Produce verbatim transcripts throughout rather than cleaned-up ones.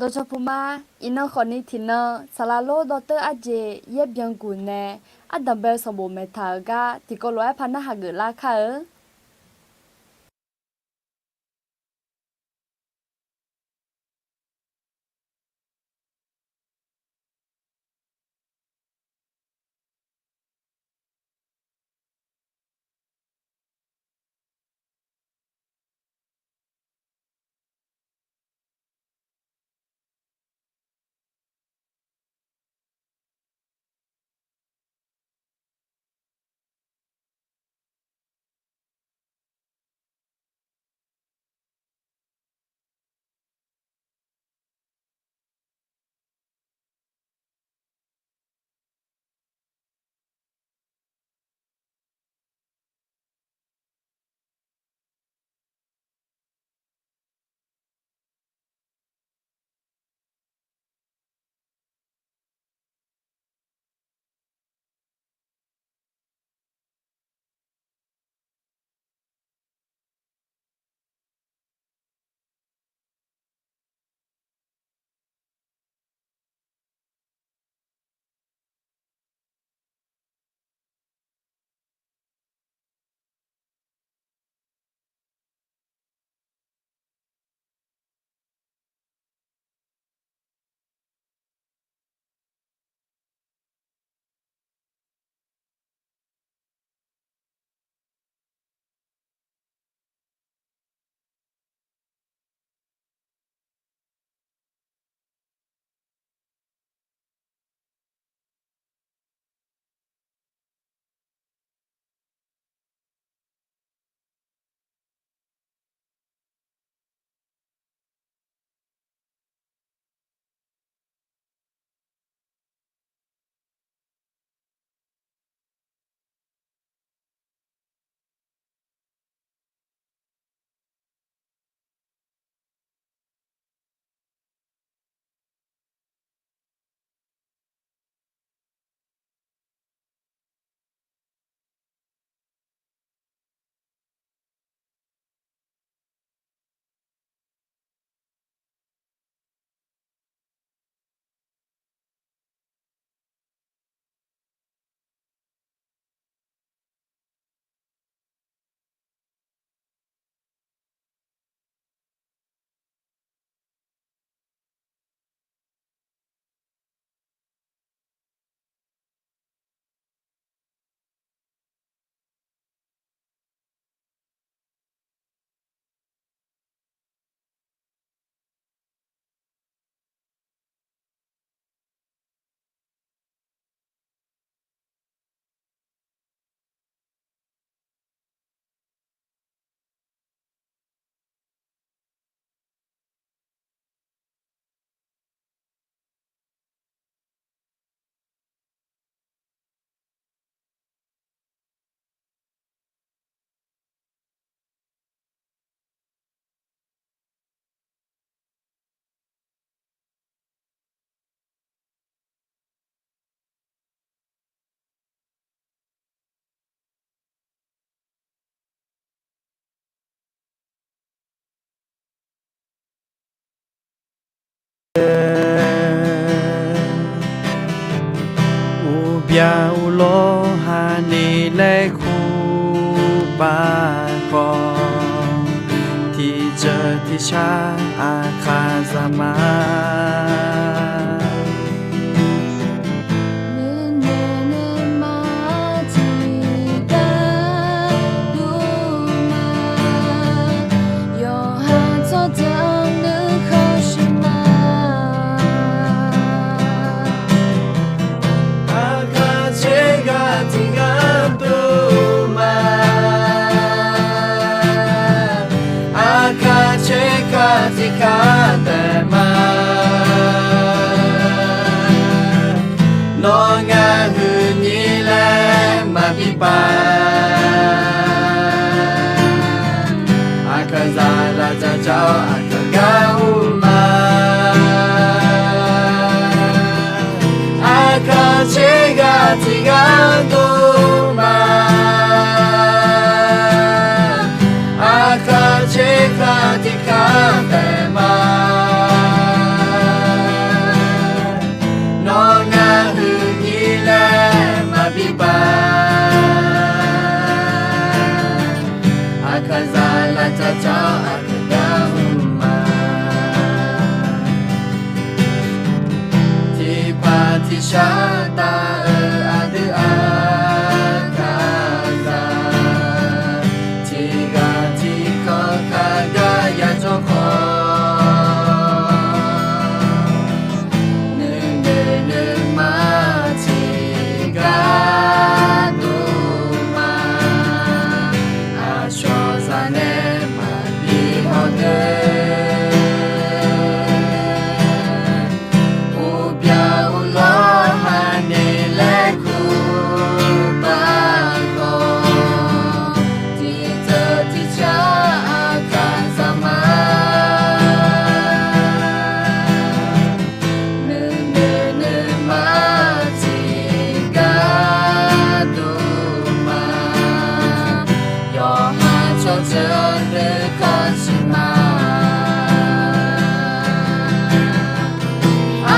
Dawqcawq puq ma. Iqnan khawfni tiqnan saqlaq lor dawrteur arjeq yaer byanguq nae ardanq bae-eu sanqbof maeqtaq-euq gar tiqkawv lof-aer par narhaq geuflar kar-eu. Uqbyaq uqlawr haqni laer kur pav khawf, tiqjeuq tiqshar aqkaq zaq ma. Nuinoeq nuima tiqgar dov ma, yawqha tsawrjeuq nuikhanr shuif ma. Aqkaq tsergar tiqgar dov ma, aqkaq tsergar tiqgar taef ma. Nawr ngar huiqni laer maqbi pav. Aqkaqzaq lafdzaq dzaq-awr aqkaq gar ur ma. Aqkaq tsergar tiqgar dov ma, aqkaq tsergar tiqgar taef ma. aqcawq aqkaq gar mr ma. Tiqpaq tiqshar taf-eu aqdui aqkaqzaq, tiqghaq tiqkawv kaq gar ya jawr khawf, nuinoeq nuima tiqgar dov ma. Aqcawq zaq nae maqbi hawdeuq, uqbyaq uqlawr haq naeq laer kur baqkhawf, tiqdzeuq tiqcar aqkaqzaq ma. Nuinoeq nuima tiqgar dov ma. Yawqha tsawrjeuq nuikhanr siqma.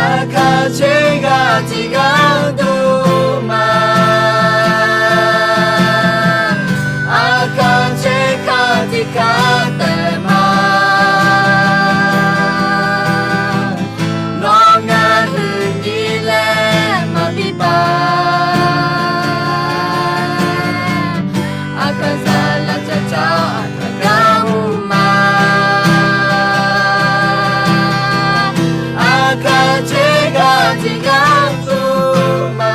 Aqkaq tser ghaq tiqgar dov ma. Aqkaq tser kaq tiqkaq taef ma. Nawr ngar huiqnyir laer maqbi paq. Aqkaqzaq lafcawq cawv aqkaq gar mr ma. Aqkaq tser ghaq tiqgar dov ma.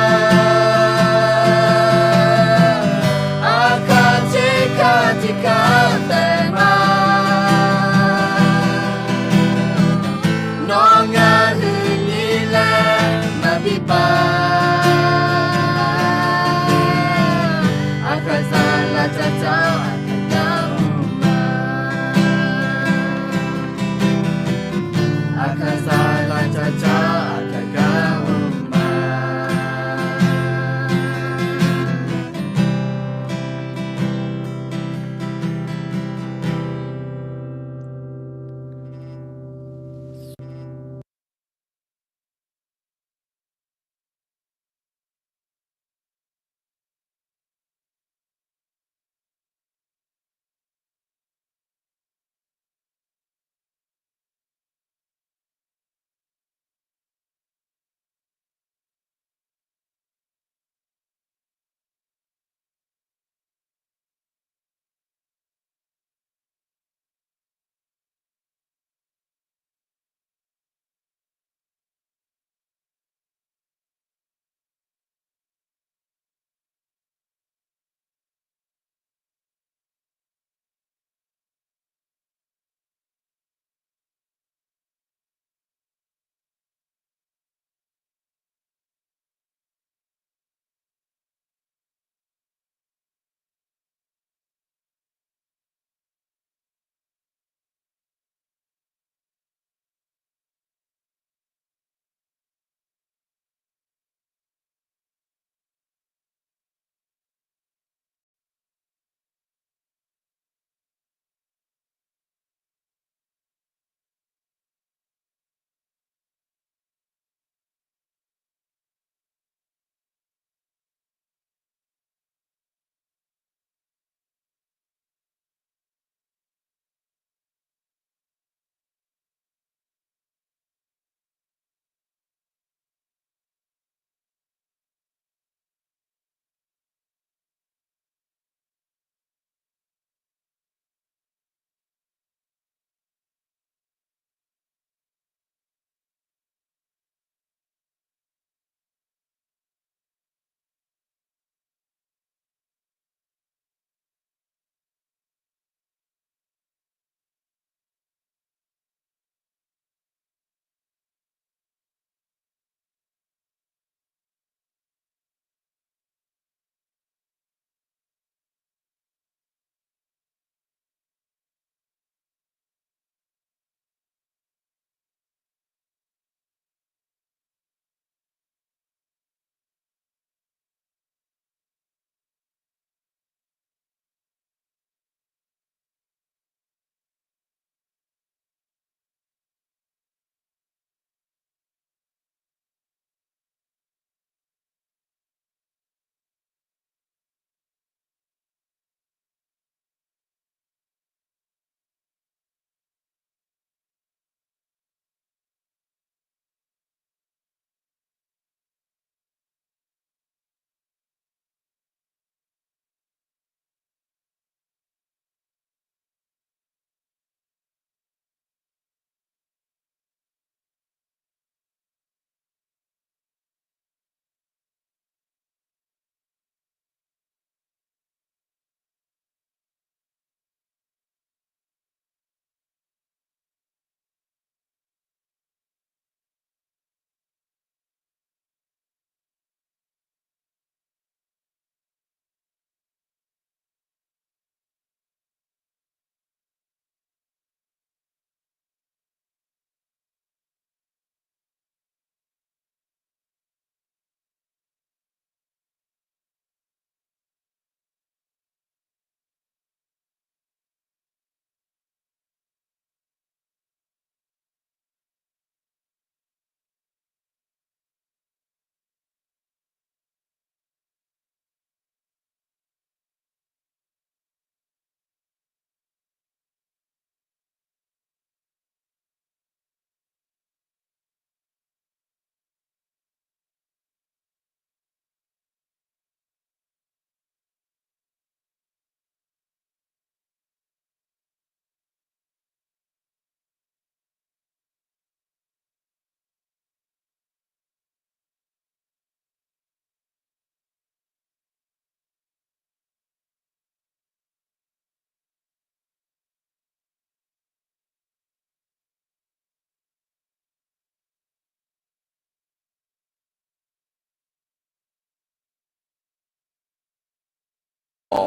Aqkaq tser kaq tiqkaq taef ma. Nawr ngar huiqnyir laer maqbi paq. Aqkaqzaq lafcawq cawv aqkaq gar mr ma. Aqkaqzaq lafcawq cawv aqkaq gar mr ma.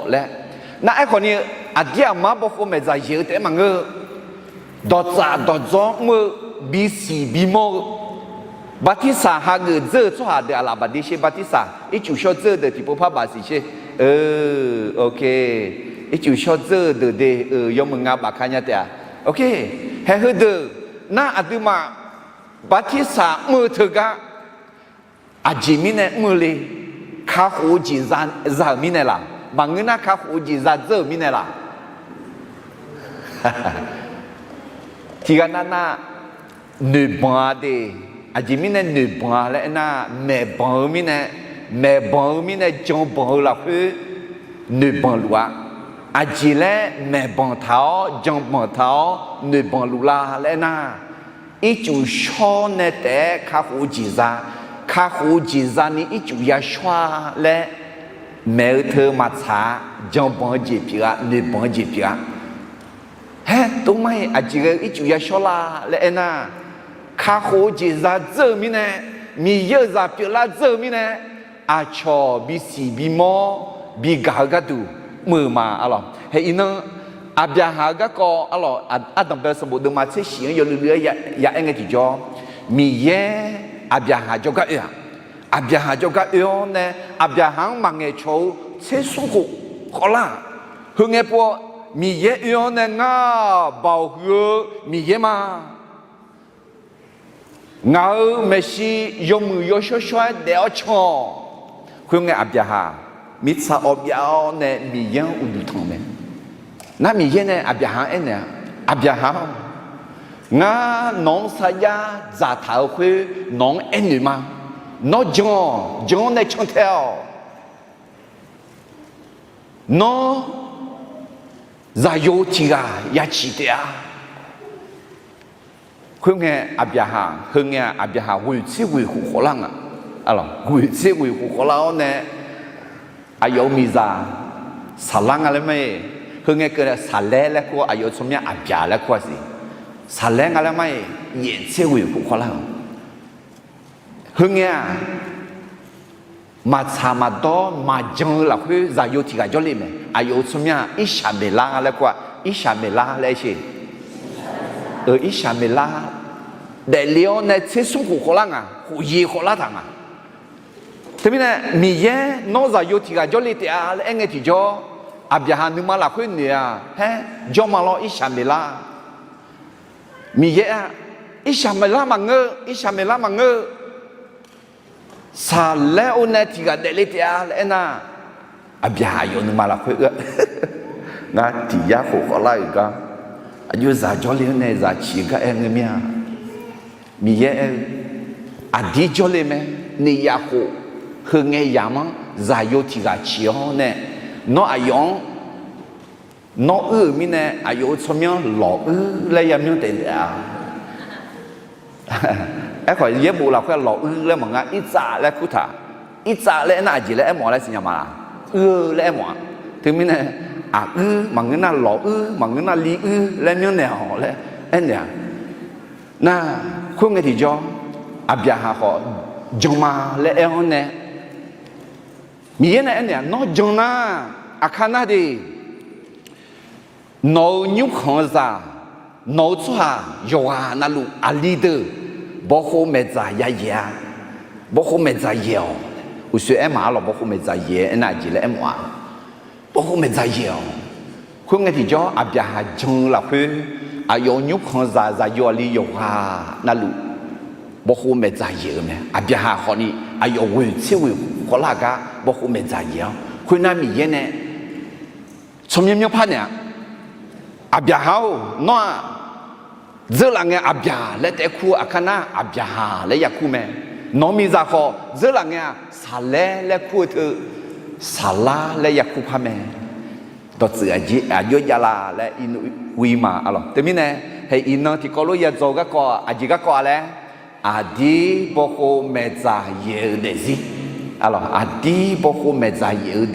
laer. Nar aerkhawf ni, aqdir aqmar bawkhov maeqdzaq yaeq-eu taef-aer maqngeur-eu, dawqtsaf dawqdzawr mr-eu, bisiq bimawr-eu, bartirsaq hageuf dzeur-eu tsawrhaq deuq aqlaf bafdir sher, bartirsaq ircuf shawr dzeur-eu deuq tiqpov par bafsiq sher. Ircuf shawr dzeur-eu deuq de-euq yawmuiq nga bafka nya taef-a. Haeq heudeuq nar aqduimaf bartirsaq mr-eu teugar aqjeq mirnae mr-eu le? Kakhof-eu jeq za-euq mirnae laq? Maqngeur nar kakhof-eu jeq za dzeur-euq mirnae laq? Tiqghaq navnav noeqbanq-a de. Aqjeq mirnae noeqbanq-a laer aernar, maeqbanq-eu mirnae, maeqbanq-eu mirnae janbanq-eu lafkhoer noeqbanq luf-a. Aqjeq laer maeqbanq taq-awr janbanq taq-awr noeqbanq luf la laer aernar, ircuf shawr nae taef-aer kakhof-eu jeq za, kakhof-eu jeq za ni ircuf ya shawr-a laer maeq-eu teu maqtsaq-a. Janbanq-eu jeq pyeuf-a, noeqbanq-eu jeq pyeuf-a. Haer, tov mar-iq aqjeq ghae-eu ircuf ya shawr la laer aernar, kakhof-eu jeq za dzeur-eu mirnae, Miqyaer-euq zaq pyeuflar dzeur-eu mirnae, aqcawq bisiq bimawr bigaq-eu gharduq mr-eu ma. Arlawq, hae iqnan Aqbyaqhaq-eu garkawv arlawq, Ardanqbae sanqbof deuvma tser shif-anr yawluiv luiv-aer ya aer ngae tiqjawr, Miqyaer Aqbyaqhaq jawrgar oe-aq, Aqbyaqhaq jawrgar oe-awr nae, Aqbyaqhaq-anr maqngaeq cawq-eu tser smr khof khawvlar-aq, heungae pov-awr Miqyaer oe-awr nae, Ngar-aq, Baoq huiq-eu Miqyaer ma. Ngaq-euq maeqshi yawmuiq yawshawr shawr-aer daef-awr can-awq. Khoerngae Aqbyaqhaq mirtsa awv byav-awr nae Miqyaer-anr uqduq tanq mae. Nar Miqyaer nae Aqbyaqhaq-anr aernaeq-a, Aqbyaqhaq-awr, ngar nawq-anr sarjax dzaqtaq-euq khoer nawq-anr aernoeq ma. Nawr jan-awq. Jan-awr nae cantae-awq. Nawr zaqyo tiq ghaq ya ciq taef-a. Khoerngae Aqbyaqhaq, heungae-aq Aqbyaqhaq ghoeq tser ghoeq khof khawvlar nga. Ghoeq tser ghoeq khof khawvlar-awr nae, aqyawf-euq miqzaq Saqlar nga laer ma-iq. Heungae keuv nae Saqlaer laer kur-awr, aqyawf-euq tsawrmyanr Aqbyaq laer kur-a siq. Saqlaer nga laer ma-iq, yaef tser ghoeq khof khawvlar-eu. Heungae-aq, maqtsaq maqdawr maqjan-eu lafkhoer zaqyo tiq ghaq jawrle mae. Aqyawf-euq tsawrmyanr-aq Irsaqmeqlar laer kur-a. Irsaqmeqlar laer aer sher. Irsaqmeqlar daefle-awr nae tser smr khof khawvlar nga, khof yeq khawvlar taq nga. Teumirnae Miqyaer nawr zaqyo tiq ghaq jawrle taef-a laer aer ngae tiqjawr, Aqbyaqhaq nuima lafkhoer noeq-a, haer jawr ma lawr Irsaqmeqlar. Miqyaer-aq, Irsaqmeqlar maqngeur, Irsaqmeqlar maqngeur. Saqlaer-or nae tiq ghaq daefle taef-a laer aernar, Aqbyaqhaq aqyawf nuima lafkhoer oe-a, ngar tiq yar khof khawvlar-euq gar, aqjox zaq jawrle-awr nae zaq ciq-eu gar aer ngeur mir-a. Miqyaer aer-eu, aqdir jawrle mae. Nyiq yaf khof, heungae yamq-anr zaqyo tiq ghaq ciq-awr nae, nawr aqyawf-anr nawr uir-euq mirnae aqyawf-euq tsawrmyanr lawq uir laer yamyanr taef taef-a. Aerkhawf yaerbof lafkhoer lawq uir laer maqnga, irtsav laer kurtaq. Irtsav laer aernar aqjeq laer aermawf-a laer siqnya ma laq? Uir-eu laer aermawf-a. Teumirnae, aq uir maqngeur nar lawq uir, maqngeur nar li uir laer myanrnaeq-awq laer aernaeq-a. Nar, khoerngae tiqjawr, Aqbyaqhaq khawf jan ma laer aer-awr nae, Miqyaer nae aernaeq-a, nawr jan nar, aqkar nar de, nawq-euq nymrkhanq-eu zaq, nawq-euq tsawrhaq yawqghaq navluf aqli deuq bawkhov maeqdzaq ya yaeq-a. Bawkhov maeqdzaq yaeq-awq. Uqshoe aer maqar lawq, bawkhov maeqdzaq yaeq aernar aqjeq laer aermawf-a. Bawkhov maeqdzaq yaeq-awq. Khoerngae tiqjawr Aqbyaqhaq jan-eu lafkhoer, aqyawf-euq nymrkhanq zaq zaqyo aqli yawqghaq navluf bawkhov maeqdzaq yaeq-eu mae. Aqbyaqhaq khawfni aqyawf ghoeq tser ghoeq khawvlar gar bawkhov maeqdzaq yaeq-awr, khoernar Miqyaer nae tsawrmyanr myanr par naeq-a. Aqbyaqhaq-or, nawr-aq, dzeurlaf ngae Aqbyaq laer taef kur-eu aqkar nar Aqbyaqhaq laer ya kur mae. Nawq-eu miqzaq khawf dzeurlaf ngae-aq Saqlaer laer kur-eu teu Saqlar laer ya kur par mae. Dawqtsuif aqjox jav la laer ir ma arlawq. Teumirnae, hae iqnan tiqkawv lof ya dzaw-eu garkawv aqjeq garkawv-a laer, aqdir bawkhov maeqdzaq yaeq-eu daefzir. Arlawq, aqdir bawkhov maeqdzaq yaeq-eu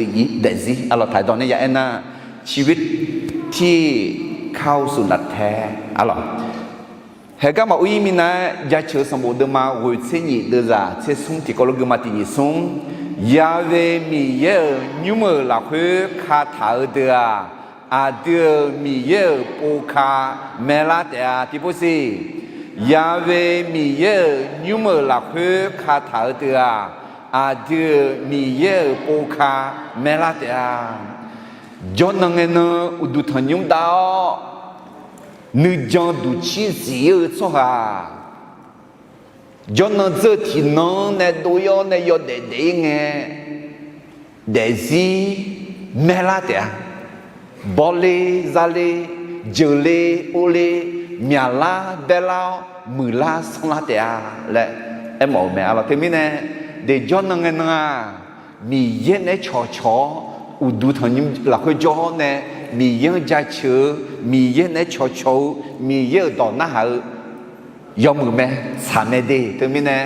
daefzir arlawq. Taqdawq nae ya aernar, ชีวิตที่เข้าสู่หลักธรรม arlawq. Haegar maqur-ir minav-aer jaceuq-eu sanqbof deuvma ghoeq tser nyif deuvzaq tser smr tiqkawv lof geufma tiq nyif smr, Ya've Miqyaer-euq nymr-euq lafkhoer kataq-eu deuq-aq, aqdui-euq Miqyaer-euq pov ka maerlar taef-a. Tiqpov siq, Ya've Miqyaer-euq nymr-euq lafkhoer kataq-eu deuq-aq, aqdui-euq Miqyaer-euq pov ka maerlar taef-a. Jawrnan ngaenan uqduq tanqnymr dav-awr, nuijan duqcir zif-eu tsawrhaq, jawrnan dzeur tiqnan-anr nae dov-ir-awr nae yawdaef daef-ir ngae, daefzir maerlar taef-a. Bawle, zale, jeuqle, orle, myaqlar, baerlar-awr, muiqlar sanrlar taef-a laer aermawf-eu mae. Arlawq, teumirnae, daeq jawrnan ngaenan-aq, Miqyaer naeq-aer cawqcawq-awr, uqduq tanqnymr lafkhoer jawr-awr nae, Miqyaer-anr jaceuq-eu, Miqyaer naeq-aer cawqcawq-eu, Miqyaer-euq dawq narhaq-eu yawmuiq mae, tsaq mae de. Teumirnae,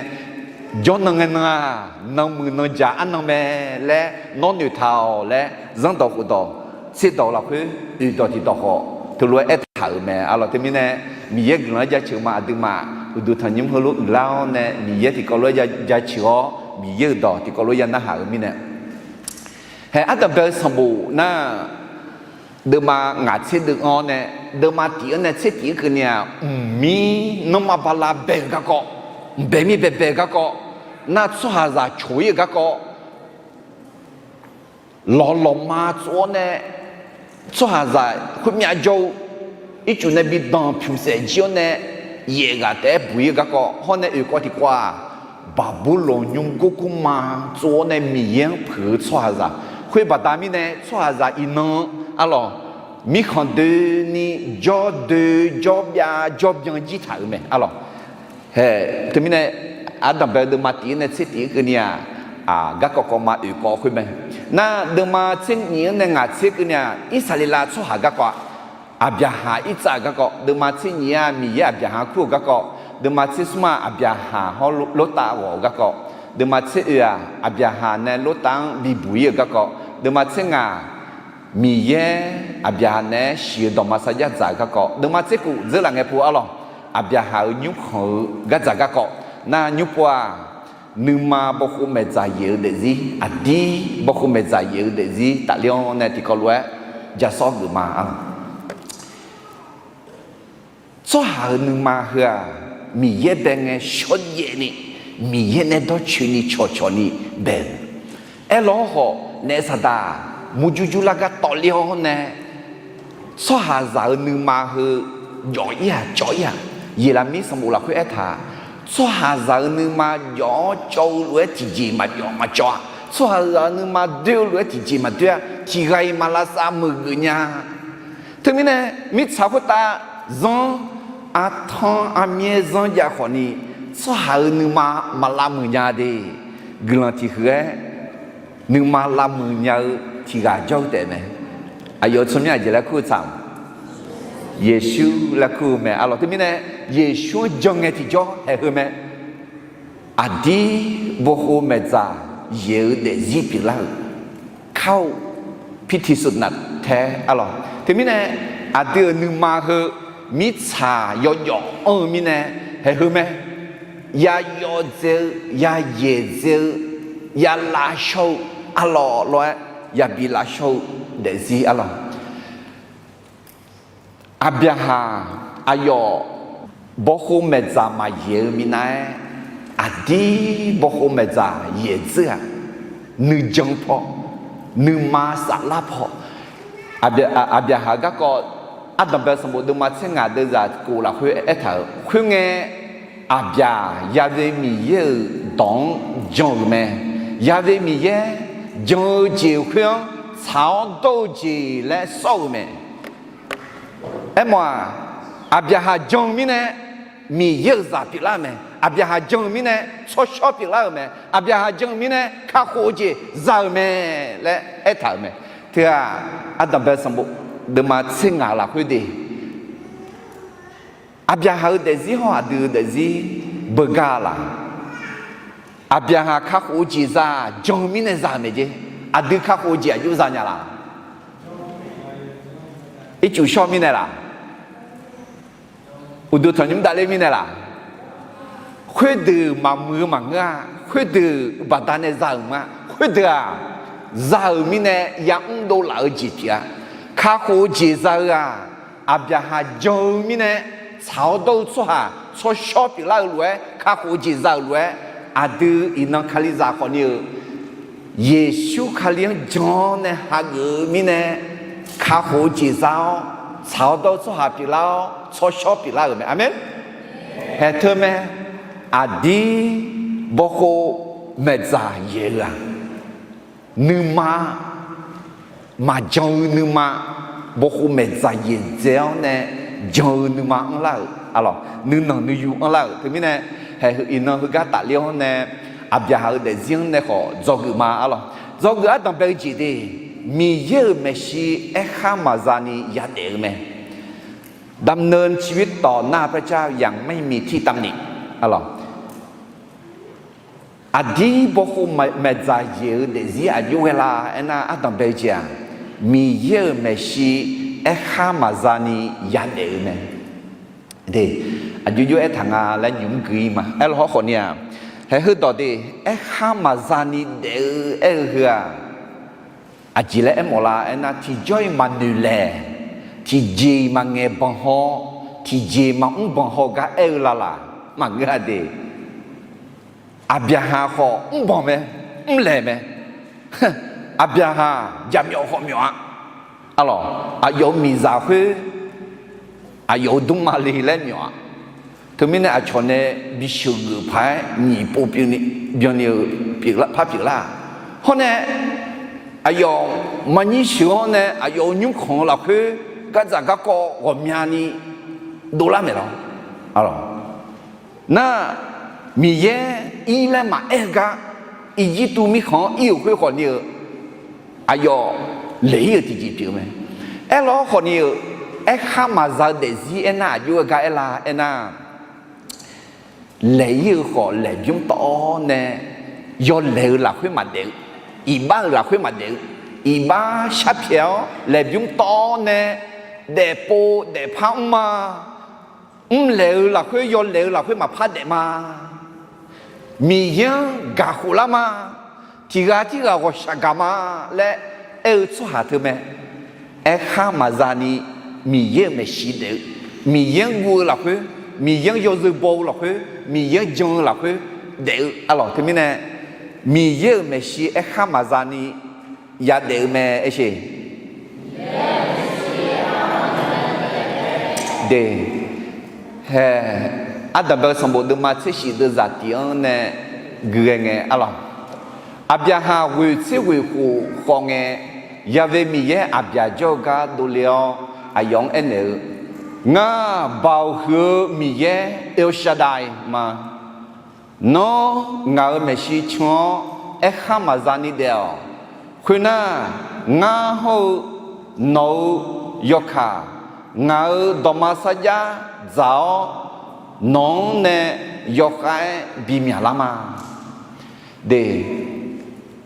jawrnan ngaenan-aq, nanmuiq nanjaq arnan mae laer nawr noeqtaq-awq laer, zanrdawq khofdawq tserdawq lafkhoer oeqdawq tiqdawq khawf teulof-aer aertaq-euq mae. Arlawq, teumirnae, Miqyaer guiqlanq-anr jaceuq ma aqduimaf uqduq tanqnymr heulof uiqlar-awr nae, Miqyaer tiqkawv lof-aer jaceuq-awr, Miqyaer-euq dawq tiqkawv lof-aer ya narhaq-eu mirnae, haeq ardanqbae-eu sanqbof nar, deuvma ngaq tser deuv-anr nae, deuvma tiq-anr nae tser tiq-anr keuvni-aq, mqmir nanrma bala bae-euq garkawv, mqbae mir baebae-euq garkawv, nar tsawrhaqzaq coq-ir-euq garkawv, lawqlawqma tsov-awr nae, tsawrhaqzaq khoermyav jawr-eu ircuf nae bi danq pyuq saef jir-awr nae, yaef ghaq taef-aer buq-ir-eu garkawv hawr nae oeqkawv tiqkawv-aq, Baqburlawq nymr gorgurma tsov-awr nae Miqyaer-anr puiq-eu tsawrhaqzaq. Khoer baqda mirnae tsawrhaqzaq iqnan, arlawq, mirkhanq doeni jawr doe, jawr byav jawr byan jir taq-euq mae. Arlawq, haeq teumirnae, ardanqbae-eu deuvma tiq-anr nae tser tiq-anr keuvni-aq, garkawv kawv ma oeqkawv khoer mae. Nar deuvma tser nyif-anr nae ngaq tser keuvni-aq, Irsaqleqlav tsawrhaq garkawv-aq, Aqbyaqhaq Irtsav-euq garkawv, deuvma tser nyif-aq Miqyaer Aqbyaqhaq kur-euq garkawv, deuvma tser smr-aq Aqbyaqhaq hawr Lortav ghawq-euq garkawv, deuvma tser oe-aq Aqbyaqhaq nae Lortav-anr bibuq-ir-euq garkawv, deuvma tser ngaq Miqyaer Aqbyaqhaq naeq-aer shiq-eu dawqma sarjax dzaq-eu garkawv, deuvma tser kuf dzeurlaf ngae pov arlawq, Aqbyaqhaq-euq nymrkhanq-eu gardzaq garkawv, nar nymr pov-aq, nuima bawkhov maeqdzaq yaeq-eu daefzir, aqdir bawkhov maeqdzaq yaeq-eu daefzir tafler-awr nae tiqkawv lof-aer jasawr geuf ma. Tsawrhaq-euq nuima heu-aq, Miqyaer bae ngae shawrjaev ni, Miqyaer nae dawrcoeni cawqcawq ni bae-euq. Aerlawr khawf naef saqdaq murjur jurlar gar tawvler-awr nae, tsawrhaqzaq-euq nuima heu jawf-ir-aq cawv-ir-aq, Yeqlaqmir sanqbof lafkhoer aertaq, tsawrhaqzaq-euq nuima jawf-awr cawv-eu lof-aer tiqjeq maqjawf maqcawv-a, tsawrhaqzaq-euq nuima doer-eu lof-aer tiqjeq maqdoer-a, tiqghaq-iq maq lavsav meuq geuf nya. Teumirnae, mirtsaq khoertav zanr, artanr armyaer zanr jav khawfni, tsawrhaq-euq nuima maq lavmuiq nya de. Guiqlanq tiqhuiq-aer nuima lavmuiq nya-eu tiqghaq jawr-eu taef mae. Aqyawf-euq tsawrmyanr aqjeq laer kur-eu tsaq-a? Yeqsur laer kur-eu mae. Arlawq, teumirnae, Yeqsur-anr jan ngae tiqjawr haeq heu mae. Aqdir bawkhov maeqdzaq yaeq-eu daefzir pyeuflar-euq kar-eu pirtiq suf naftaer arlawq. Teumirnae, aqdui-euq nuima heu mirtsaq yawjawf anr-eu mirnae, haeq heu mae. Yayawf dzae-eu, yayaeq dzae-eu, yalavshawr-eu, arlawq lof-aer yabi lavshawr-eu daefzir arlawq. Aqbyaqhaq aqyawf bawkhov maeqdzaq maqyaeq-eu minav-aer, aqdir bawkhov maeqdzaq yaeq dzeur-aq, nuijan paw, nuima saflar paw. Aqbyaqhaq garkawv, ardanqbae sanqbof deuvma tser ngaq deuvzaq kof lafkhoer aertaq-euq khoerngae, Aqbyaq Ya've Miqyaer-euq dawq-anr jan-euq mae. Ya've Miqyaer jan-eu jeq khoer-anr tsaq-awr dawr-eu jeq laer sawr-euq mae. Aermawf-aq, Aqbyaqhaq jan-eu mirnae Miqyaer-euq zaq pyeuflar-euq mae. Aqbyaqhaq jan-eu mirnae tsawrshawr pyeuflar-euq mae. Aqbyaqhaq jan-eu mirnae kakhof-eu jeq za-euq mae laer aertaq-euq mae. Teu-aq, ardanqbae sanqbof deuvma tser ngaq lafkhoer de, Aqbyaqhaq-euq daefzir hawr aqdui-euq daefzir beugar laq? Aqbyaqhaq kakhof-eu jeq za-aq, jan-eu mirnae za-euq mae jeq. Aqdui kakhof-eu jeq aqjox za nya laq? Ircuf shawr mirnae laq? Uqduq tanqnymr davler mirnae laq? Khoerdeuq maqmuiq-eu maqngeur-a. Khoerdeuq baqdanae za-euq ma. Khoerdeuq-aq, za-euq mirnae ya'mr dovlaf-eu jeq pyeuf-a. Kakhof-eu jeq za-eu-aq, Aqbyaqhaq jan-eu mirnae tsaq-awr dawr-eu tsawrhaq tsawrshawr pyeuflar-eu lof-aer, kakhof-eu jeq za-euq lof-aer, aqdui iqnan Kalizaq khawfni-euq Yeqsur Kali-anr jan-awr nae hageuf-eu mirnae, kakhof-eu jeq za-awr, tsaq-awr dawr-eu tsawrhaq pyeuflar-awr, tsawrshawr pyeuflar-euq mae. Aqmeq. Haeq teu mae, aqdir bawkhov maeqdzaq yaeq-eu-aq, nuima maqjan-eu nuima, bawkhov maeqdzaq yaeq dzae-awr nae jan-eu nuima anrlar-euq arlawq, nuinanq nuiyu anrlar-euq. Teumirnae, haeq iqnan heugar tafler-awr nae, Aqbyaqhaq-euq daefzir-anr nae khawf dzawgeuf ma arlawq. Dzawgeuf ardanq bae-eu jeq de, Miqyaer-euq maeqshi aerkhar maqza ni yadaef-eu mae. ดำเนินชีวิตต่อหน้าพระเจ้าอย่างไม่มีที่ตำหนิ arlawq. Aqdir bawkhov maeqdzaq yaeq-eu daefzir aqjox ghae la aernar, ardanq bae-eu jeq-aq, Miqyaer-euq maeqshi aerkhar maqza ni yadaef-eu mae. De, aqjox jox aertaq nga laer nymq-mr gui ma. Aerlawq hawrkhawf ni-aq, haeq heudawq de, aerkhar maqza ni daef-eu aer-eu heu-aq, aqjeq laer aermawf la aernar, tiqjawr-iq maqnoeq laeq, tiqjeq-iq maqngaeq banq haw, tiqjeq maqmr banq haw gar aer-eu lalaq maqngeur-a de. Aqbyaqhaq khawf mrbanq mae, mrlaeq mae. Aqbyaqhaq jaqmyawf khawf myawf-a. Arlawq, aqyawf-euq miqzaq khoer, aqyawf-euq dmrma le laer myawf-a. Teumirnae aqcawq nae bisheuq geuf paq-aer nyiq pov byanni-euq par pyeuflar-aq. Hawr nae, aqyawf maqnyir sheuq-awr nae aqyawf-euq nymrkhanq-eu lafkhoer gardzaq garkawv ghawqmyani dovlar maeq lawr. Arlawq, nar, Miqyaer ir laer maqaer-eu gar, Irjirtuv mirkhanq-anr ir-euq khoer khawfni-eu, aqyawf laeq ir-euq tiqjeq pyeuf-eu mae. Aerlawr khawfni-eu, aerkhar maqza-eu daefzir aernar aqjox-aer gar aer la aernar, laeq ir-eu khawf laeqbymr tawv-awr nae, yawlaeq-eu lafkhoer maqdaef-eu, iqbax-euq lafkhoer maqdaef-eu, iqbax sharpyaeq-awr laeqbymr tawv-awr nae, daefpov daefpar mr ma. Mrlaeq-eu lafkhoer yawlaeq-eu lafkhoer maqpar daef ma. Miqyaer-anr gaqkhof lar ma. Tiq ghaq tirghaq ghawqshaq gaq ma laer aer-eu tsawrhaq teu mae. Aerkhar maqza ni Miqyaer-euq maeqshi daef-eu, Miqyaer-anr guv-eu lafkhoer, Miqyaer-anr yawzeu baw-eu lafkhoer, Miqyaer-anr jan-eu lafkhoer daef-eu arlawq. Teumirnae, Miqyaer-euq maeqshi aerkhar maqza ni yadaef-eu mae aersheq. De, hae, ardanqbae-eu sanqbof deuvma tser shif deuvzaq tiq-anr nae guiqghae ngae arlawq. Aqbyaqhaq ghoeq tser ghoeq khof khawf ngae, Yaqve Miqyaer aqbyaq jawr-eu gar dovle-awr aqyawf-anr aernaeq-eu, Ngar, Baoq huiq-eu Miqyaer El Shaddai ma. Nawr ngaq-euq maeqshi can-awr aerkhar maqza ni daef-awq. Khoernar, ngar hawr-eu nawq-euq yawkaq, ngaq-euq dawqma sarjax dzaq-awr, nawq-anr nae yawkhav-aer bimyaq lar ma. De,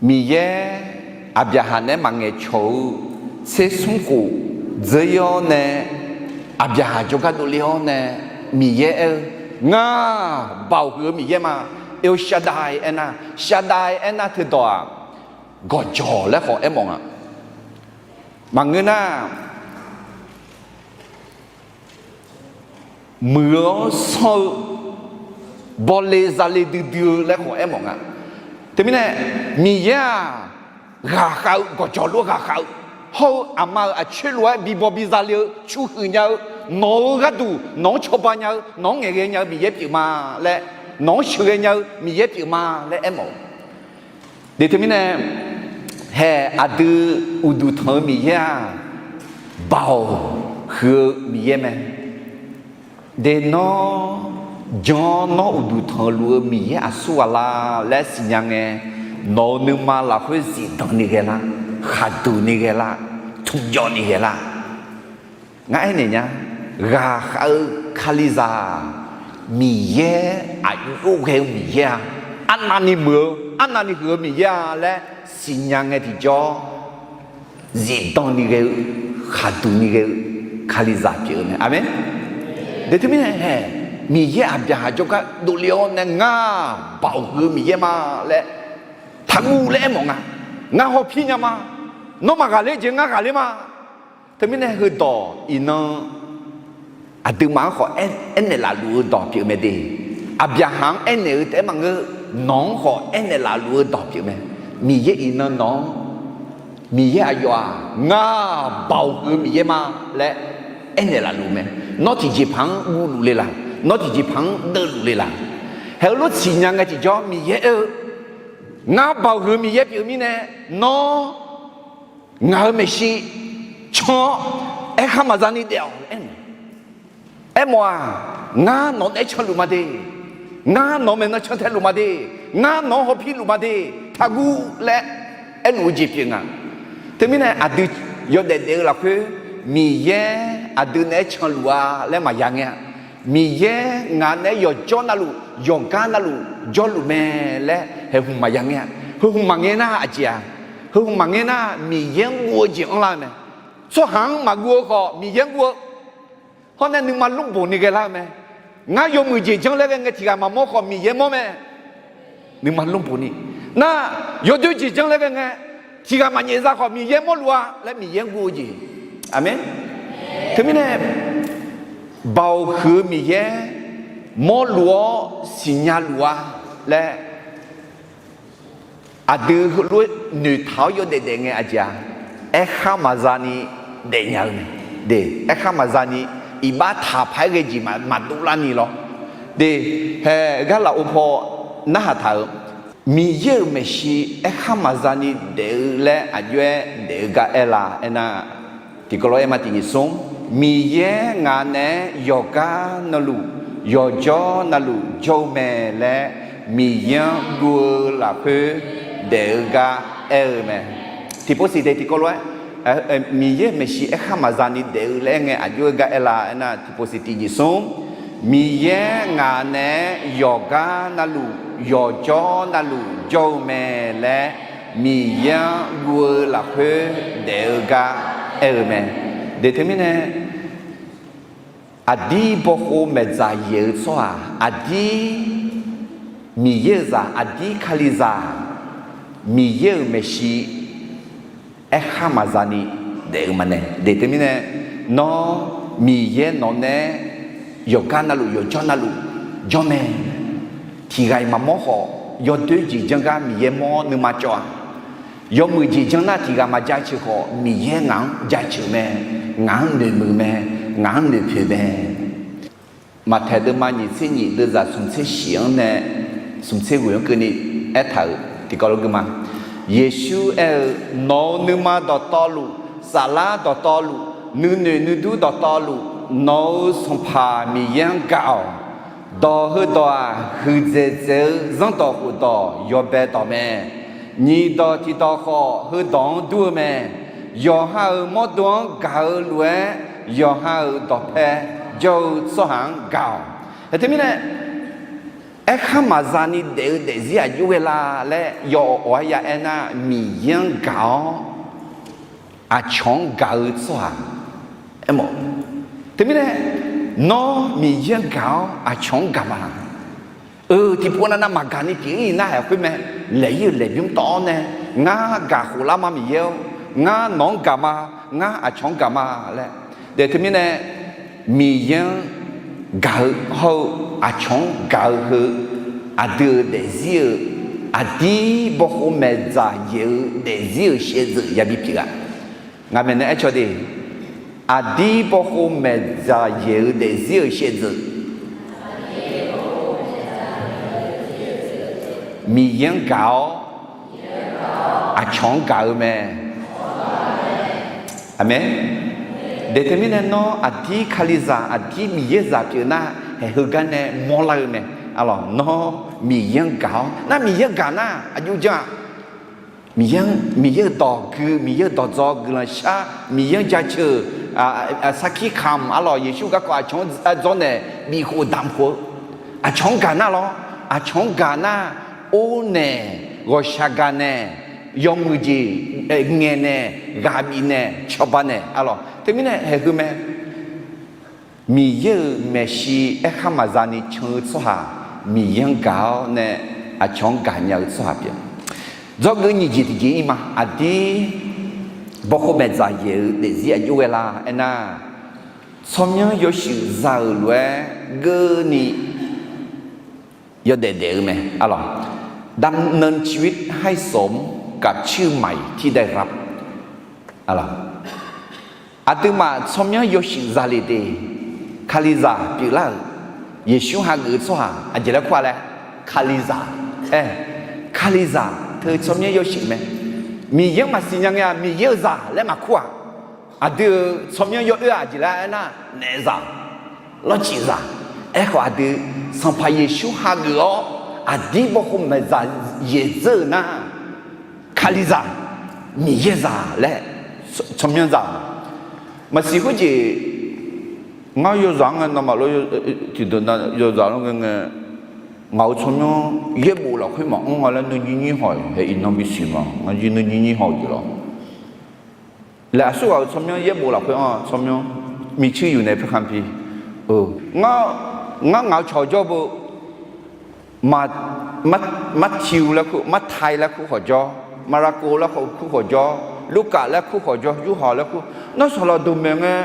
Miqyaer Aqbyaqhaq naeq-aer maqngaeq cawq-eu tser smr khof dzeur-ir-awr nae, Aqbyaqhaq jawrgar dovle-awr nae, Miqyaer aer-eu, Ngar, Baoq huiq-eu Miqyaer ma. El Shaddai aernar, Shaddai aernar teudawq-aq, gawqjawq laer khawf aermawf nga. Maqngeur nar, muiq-eu-awr sanr-eu, bawle zale duidui-eu laer khawf aermawf nga. Teumirnae, Miqyaer-aq, ghaqkhav-eu, gawqjawq lof-aer ghaqkhav-eu, hawr-eu aqma-euq aqcoer lof-aer bibaw biza le-eu, cu huiq nya-eu, nawq-euq gharduq nawq-anr cawba nya-eu, nawq-anr ngaeqghae nya-eu Miqyaer pyeuf ma laer, nawq-anr sheuqghae nya-eu Miqyaer pyeuf ma laer aermawf-eu. De teumirnae, hae aqdui uqduq tanq-eu Miqyaer-aq, Baoq huiq-eu Miqyaer mae. De nawr jan-awr nawr uqduq tanqluf-eu Miqyaer aqsur ghaq la laer siqnya ngae, nawq-euq nuima lafkhoer zifdan ni ghae lar, khaqduq ni ghae lar, tmqjawv ni ghae lar. Ngar aernaeq nya, ghaqkhav-eu Kalizaq-aq, Miqyaer aqjox ghae-eu Miqyaer-a, arnavni muiq-eu, arnavni huiq-eu Miqyaer-a laer siqnya ngae tiqjawr, zifdan ni ghae-eu, khaqduq ni ghae-eu Kalizaq pyeuf-eu mae. Aqmeq. De teumirnae hae, Miqyaer Aqbyaqhaq jawrgar dovle-awr nae, ngar baoq huiq-eu Miqyaer ma laer taqguv laer aermawf nga. Ngar hawpir nya ma. Nawr maqghaqler jeq ngar ghaqler ma. Teumirnae heudawq iqnan aqduimaf-anr khawf aer, aernaeq laf luf-eu dawq pyeuf mae de. Aqbyaqhaq-anr aernaeq-eu taef-aer maqngeur, nawq-anr khawf aernaeq laf luf-eu dawq pyeuf mae. Miqyaer iqnan nawq-anr, Miqyaer aqyawf-aq, ngar baoq huiq-eu Miqyaer ma laer aernaeq laf luf mae. Nawr tiqjeqpaq-anr guvluf le laq? Nawr tiqjeqpaq-anr deuvluf le laq? Haeq-eu lof siqnya ngae tiqjawr Miqyaer aer-eu, ngar baoq huiq-eu Miqyaer pyeuf mirnae, nawr ngaq-euq maeqshi can-awr aerkhar maqza ni daef-awq laer aer-eu mae. Aermawf-aq, ngar nawq naeq-aer canluf ma de. Ngar nawq maeqnan cantae luf ma de. Ngar nawq-anr hawpir luf ma de. Taqguv laer aerluf-eu jeq pyeuf nga. Teumirnae aqdui yawdaef daef-eu lafkhoer Miqyaer aqdui naeq-aer canluf-a laer maqya ngae-a. Miqyaer ngaq naeq-aer yawqjawr navluf yawqgar navluf jawrluf mae laer haeqhmq maqya ngae-a. Heu hmq maqngae nar aqjeq-aq, heu hmq maqngae nar Miqyaer-anr guv-eu jeq anrlar-eu mae. Tsawrhaq-anr maqguv-eu khawf Miqyaer-anr guv-eu. Hawr nae nuima lmrboq ni ghaelar-eu mae. Ngar yawmuiq jeq janr laer ghae ngae tiq ghaq maqmawr khawf Miqyaer mawr mae. Nuima lmrboq ni. Nar, yawdoer jeq janr laer ghae ngae, tiq ghaq maqnyaef za khawf Miqyaer mawrluf-a laer Miqyaer-anr guv-eu jeq. Aqmeq. Teumirnae, baoq huiq-eu Miqyaer mawrluf-awr siqnya luf-a laer aqdui heulof-aer noeqtaq-awr yawdaef daef ngae aqjeq-aq, aerkhar maqza ni daefnya-eu mae. De, aerkhar maqza ni iqbax taq paq-aer ghae jeq maqdov lar ni lawr. De, haeq gar lafov paw narhaq taq-euq, Miqyaer-euq maeqshi aerkhar maqza ni daef-eu laer aqjox-aer daef-eu gar aer la aernar, tiqkawv lof-aer ma tiqnyiq smr, Miqyaer ngaq naeq-aer yawqgar navluf yawqjawr navluf jawr-eu mae laer Miqyaer-anr guv-eu lafkhoer daef-eu gar aer-eu mae. Tiqpov siq de tiqkawv lof-aer, Miqyaer maeqshi aerkhar maqza ni daef-eu laer aer ngae aqjox-aer gar aer la aernar, tiqpov siq tiqnyiq smr, Miqyaer ngaq naeq-aer yawqgar navluf yawqjawr navluf jawr-eu mae laer Miqyaer-anr guv-eu lafkhoer daef-eu gar aer-eu mae. De teumirnae, aqdir bawkhov maeqdzaq yaeq-eu tsawrhaq aqdir Miqyaer-euq zaq aqdir Kalizaq Miqyaer-euq maeqshi aerkhar maqza ni daef-eu maqnae. De teumirnae, nawr Miqyaer nawq naeq-aer yawqgar navluf yawqjawr navluf jawr mae. Tiq ghaq-iq maqmawr khawf yawdoer jeq janr gar Miqyaer mawr nuima cawv-aq, yawmuiq jeq janr nar tiq ghaq maqjaceuq khawf Miqyaer ngaq-anr jaceuq mae. Ngaq-anr noeqmuiq mae. Ngaq-anr noeqpoeq mae. Maqtaeq deuvma nyiq tser nyiq deuvzaq smq tser shif-anr nae smq tser ghoeq-anr keuvni aertaq-euq tiqkawv lof gui ma. Yeqsur aer-eu, nawq-euq nuima dawqtawvluf, saflar dawqtawvluf, nuinoeq nuidur dawqtawvluf, nawq-euq Sanqpaq Miqyaer-anr gaq-awq. Dawq heudawq-aq, huiqdzaeq dzaeq-eu zanrdawq khofdawq yawbae dawq mae. Nyiq dawq tiq dawq khawf heudawq-anr dur-eu mae. Yawqha-euq mawrdo-anr gaq-eu lof-aer, yawqha-euq dawqpae jawr-eu tsawrhaq-anr gaq-awq. Teumirnae, aerkhar maqza ni daef-eu daefzir aqjox ghae la laer yawf awq-aer ya aernar, Miqyaer-anr gaq-awr aqcawq-anr gaq-eu tsawrhaq aermawf. Teumirnae, nawr Miqyaer-anr gaq-awr aqcawq-anr gaq ma laq? Eu, tiqpov navnav maqgaq ni pyeuf-ir nar haeq khoer mae. Laeq-ir-euq laeqbymr tawv-awr nae, ngar gaq khof lar ma Miqyaer-or, ngar nawq-anr gaq ma, ngar aqcawq-anr gaq ma laer. De teumirnae, Miqyaer-anr gaq-eu hawr-eu aqcawq-anr gaq-eu heu, aqdui-euq daefzir-eu aqdir bawkhov maeqdzaq yaeq-eu daefzir-euq shaevdzeuf yabi pyeuf-a. Ngaq maeqnaeq aercaw de, aqdir bawkhov maeqdzaq yaeq-eu daefzir-euq shaevdzeuf, Miqyaer-anr gaq-awr aqcawq-anr gaq-eu mae. Aqmeq. De teumirnae nawr aqdir Kalizaq aqdir Miqyaer zaq pyeuf nar, haeq heugar nae mawrlar-eu mae. Arlawq, nawr Miqyaer-anr gaq-awr nar, Miqyaer-anr gaq nar aqjox jan-a. Miqyaer-anr, Miqyaer-euq dawq gui, Miqyaer-euq dawqdzawq guiqlanq shar, Miqyaer-anr jaceuq, sarkir kamq, arlawq, Yeqsur garkawv aqcawq-anr dzawrnaeq bifkhof damq khof-eu, aqcawq-anr gaq nar lawr, aqcawq-anr gaq nar, or naeq, ghawqshaq gaq naeq, yawmuiq jeq ngaeq naeq, ghaq bif naeq, cawba naeq, arlawq, teumirnae haeq heu mae. Miqyaer-euq maeqshi aerkhar maqza ni can-eu tsawrhaq, Miqyaer-anr gaq-awr nae aqcawq-anr gaqnya-eu tsawrhaq pyeuf. Dzawgeuf nyiq jeq tiqjeq ir ma. Aqdir bawkhov maeqdzaq yaeq-eu daefzir aqjox ghae lar aernar, tsawrmyanr yawshuif za-euq lof-aer geurni yawdaef daef-eu mae. Arlawq, ดำเนินชีวิตให้สมกับชื่อใหม่ที่ได้รับ Aqduimaf tsawrmyanr yawshuif za le de. Kalizaq pyeuflar-euq, Yeqsur hageuf-eu tsawrhaq aqjeq laer kur-a laer, Kalizaq. Aer, Kalizaq teu tsawrmyanr yawshuif mae. Miqyaer-anr maqsiq nya ngae-aq, Miqyaer-euq zaq laer maqkur-aq, aqdui-euq tsawrmyanr yawoer-aq aqjeq laer aernar, naef zaq, lawrcif zaq. Aerkhawf aqdui Sanqpaq Yeqsur hageuf-awr, aqdir bawkhov maeqdzaq yaeq dzeur-euq nar, Kalizaq, Miqyaer zaq laer tsawrmyanr za-euq. Maqsiq khoerjeq, ngar yawzaq-anr ngae nawmaf lof tiqdeuq na yawzaq lar ngae ngae, ngaq-euq tsawrmyanr yaerbof lafkhoer maqanr nga laer nuinyir nyir haw-iq hae iqnan bisiq ma. Ngar jir nuinyir nyir haw-eu jeq lawr. Laer aqsurghaq-euq tsawrmyanr yaerbof lafkhoer-anr tsawrmyanr micaer yuf nae paerkhanq pi. Ngar, ngar ngaq-eu cawq jawr beu, Martiq laer kur, Martai laer kur khawf jawr, Marako laer kur khawf jawr, Lurkaf laer kur khawf jawr, Yorhaq laer kur, nar saqlaq deuq maeq ngae,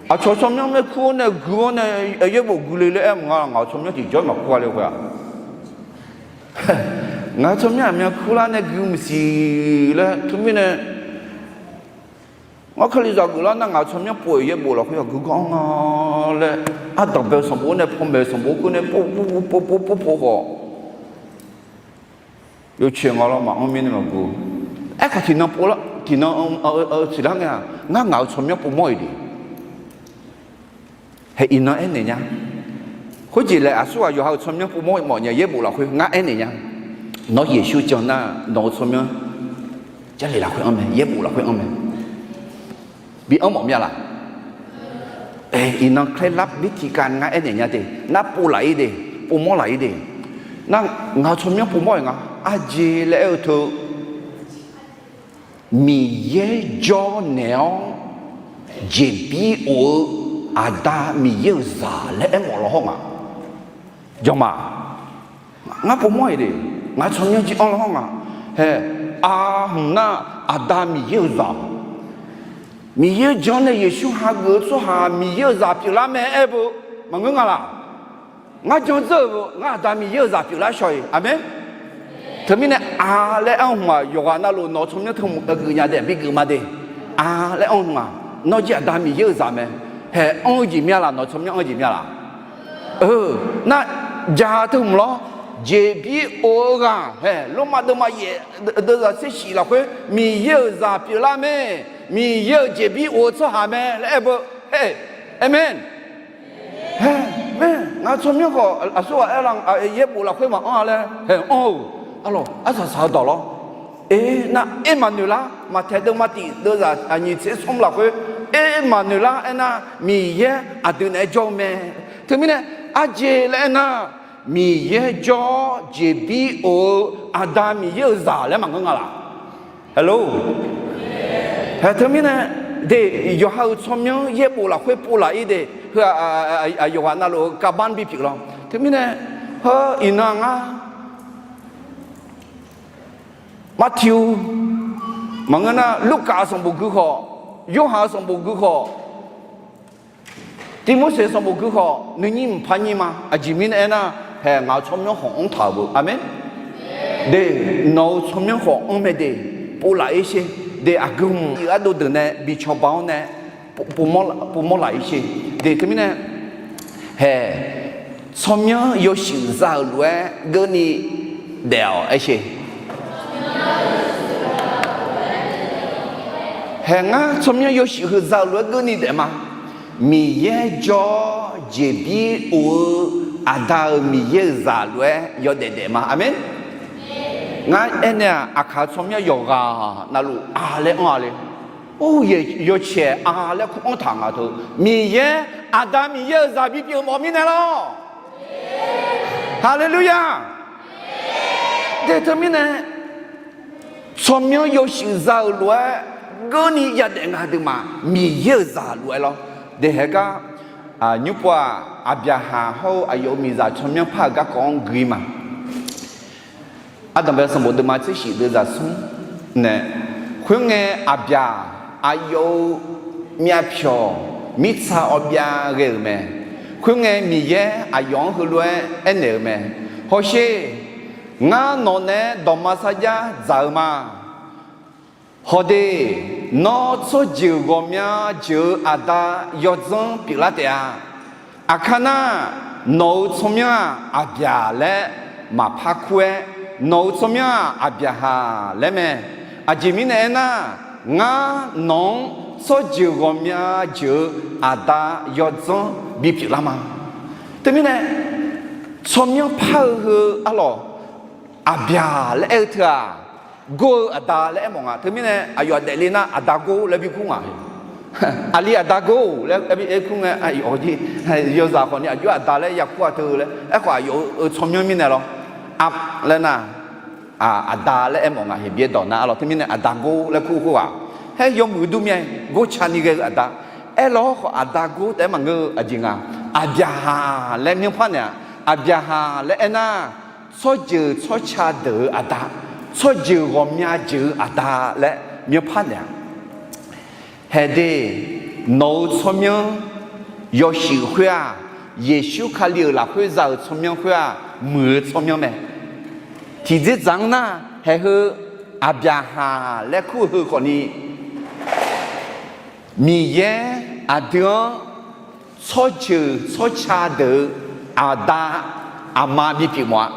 aqcawq tsawrmyanr maer kur-awr nae gui-awr nae yaerbof gui le laer aer mq nga, ngaq-euq tsawrmyanr tiqjawr maqkur gha le khoer-aq. Ngaq-euq tsawrmyanr aqmyan kurlar nae gui maqsiq laer teumirnae, ngar Kalizaq geuflar nar ngaq-euq tsawrmyanr pov-euq yaerbof lafkhoer yawgui gar-anr nga laer, ardanqbae-eu sanqbof nae panmaeq-eu sanqbof kur nae pov pov pov pov pov khawf, yawcaeq nga lawr maqanr mirnae maqgeu. Aerkhawf tiqnan pov lar tiqnan siqlar ngae-aq, ngar ngaq-euq tsawrmyanr povmawr-iq de. Hae iqnan aernaeq nya. Khoerjeq laer aqsurghaq yawqha-euq tsawrmyanr povmawr mawf nya yaerbof lafkhoer ngar aernaeq nya. Nawr Yeqsur jan nar nawq-euq tsawrmyanr Jarlif lafkhoer anr mae, yaerbof lafkhoer anr mae. Bi anr mawf mya laq? Ae, iqnan เคล็ดลับ birtiqkhav ngar aernaeq nya de, nar povlaf-ir de, povmawr laf-ir de. Nar ngaq-euq tsawrmyanr povmawr-iq nga, aqjeq laer aer-eu teu Miqyaer jawr naeq-awr jeqbir of-eu Aqda Miqyaer-euq zaq laer aermawf law hawr nga. Jawrma, ngar povmawr-iq de, ngaq-euq tsawrmyanr jir anr law hawr nga. Hae, aqhmq nar Aqda Miqyaer-euq zaq, Miqyaer-eu jan nae Yeqsur hageuf-eu tsawrhaq Miqyaer-euq zaq pyeuflar mae aer beu maqngeur nga laq? Ngar jan dzeur-euq ngar Aqda Miqyaer-euq zaq pyeuflar shaw-iq, aqmeq. Teumirnae a laer anr hmq-aq, yawqghaq navluf nawq-eu tsawrmyanr teu hmq-eu geuf nya de, bi geuf ma de. A laer anr hmq-aq, nawr jir Aqda Miqyaer-euq zaq mae. Hae, anr-eu jeq mya laq, nawq-eu tsawrmyanr anr-eu jeq mya laq? Nar ja teu hmq lawr, jeqbir of-eu ghaq, hae, Lormav deuvma yaef deuvzaq tser shif lafkhoer Miqyaer-euq zaq pyeuflar mae, Miqyaer-euq jeqbir of-eu tsawrhaq mae laer aer beu. Hae, aqmeq. Hae, ngaq-euq tsawrmyanr khawf aqsurghaq aer la, yaerbof lafkhoer maqanr-a laer, hae, anr-euq, arlawq, arsaq saq-eu dawq lawr. Aer, nar, Ermaqnoeqlar, Maqtaeq deuvma tiq deuvzaq aqnyiq tser smr lafkhoer, Ermaqnoeqlar aernar, Miqyaer aqdui naeq-aer jawr-eu mae. Teumirnae, aqjeq laer aernar, Miqyaer jawr-awr jeqbir of-eu Aqda Miqyaer-euq zaq laer maqngeur nga laq? Hello. Hae, teumirnae, de, yawqha-euq tsawrmyanr yaerbof lafkhoer povlaf-ir de, heu-aq, yawqghaq navluf-eu kavbanr bipyeuf lawr. Teumirnae, heu, iqnan ngar Martiq-eu maqngeur nar, Lurkaf-euq sanqbof gui khawf, Yorhaq-euq sanqbof gui khawf, Tivmorseq-euq sanqbof gui khawf nuinyir mqpar nyir ma. Aqjeq mirnae aernar, hae, ngaq-euq tsawrmyanr khawf anr taq-euq beu. Aqmeq. De, nawq-euq tsawrmyanr khawf anr mae de, povlaf-ir sher. De, aqgeu hmq iq ardov deuq nae bi cawba-awr nae povmawr laf-ir sher. De, teumirnae, hae, tsawrmyanr yawshuif za-euq lof-aer geurni daef-awq aer sher. Hae, ngar tsawrmyanr yawshuif heu za-euq lof-aer geurni daef ma. Miqyaer jawr-awr jeqbir of-eu Aqda-euq Miqyaer-euq zaq lof-aer yawdaef daef ma. Aqmeq. Ngar aernaeq-aq, aqkaq-eu tsawrmyanr yawqghaq navluf a laer anr-a le. Or, yawcaeq a laer kur anr taq nga teu. Miqyaer, Aqda Miqyaer-euq zaq bipyeuf mawf mirnae lawr. Haleluya. De, teumirnae, tsawrmyanr yawshuif za-euq lof-aer geurni yadaef nga deuq ma. Miqyaer-euq zaq lof-aer lawr. De, hae gar Nymrpov-aq, Aqbyaqhaq hawr-eu aqyawf-euq miqzaq tsawrmyanr par-euq garkawv-anr gui ma. Ardanqbae sanqbof deuvma tser shif deuvzaq smr nae, khoerngae Aqbyaq aqyawf-euq myavpyawq mirtsa awbyav ghae-euq mae. Khoerngae Miqyaer aqyawf-anr heulof-aer aernaeq-euq mae. Hawsher, ngar nawq naeq-aer dawqma sarjax dzaq-eu ma. Hawde, nawr tsawrjeuq ghawqmya jeuq-eu aqda yawdzanr pyeuflar taef-a. Aqkar nar, nawq-euq tsawrmyanr-aq Aqbyaq laer maqpar kur-aer, nawq-euq tsawrmyanr-aq Aqbyaqhaq laer mae. Aqjeq mirnae aernar, ngar nawq-anr tsawrjeuq ghawqmya jeuq-eu aqda yawdzanr bipyeuflar ma. Teumirnae, tsawrmyanr par-eu heu arlawq, Aqbyaq laer aer-eu teu-aq, gor-eu aqda laer aermawf nga. Teumirnae aqyawf aqdaef le nar aqda gor laer bi kur nga. Aqli aqda gor laer aer kur ngae, aqyawf jir yawzaq khawfni aqjox aqda laer yakur-a teu laer. Aerkhawf aqyawf-euq tsawrmyanr mirnae lawr, aq laer nar, aqda laer aermawf nga. Heqbyaer dawq nar arlawq, teumirnae aqda gor laer kur khoerghaq, haer yawmuiq dur myav-aer gor cani ghae-eu aqda. Aerlawr khawf aqda gor taef-aer maqngeur-eu aqjeq nga. Aqbyaqhaq laer myanrpar naeq-a. Aqbyaqhaq laer aernar, tsawrjeuq tsawrca deuq-eu aqda, tsawrjeuq ghawqmya jeuq-eu aqda laer myanrpar naeq-a. Haede, nawq-euq tsawrmyanr, yawshuif khoer-aq, Yeqsur Kali-euq lafkhoer za-euq tsawrmyanr khoer-aq, muiq-eu tsawrmyanr mae. Tiqdzerdzaq-anr nar, haeq heu Aqbyaqhaq laer kur-eu heu khawfni, Miqyaer aqdui-anr tsawrjeuq tsawrca deuq-eu aqda aqma bipyeuf mawf-a.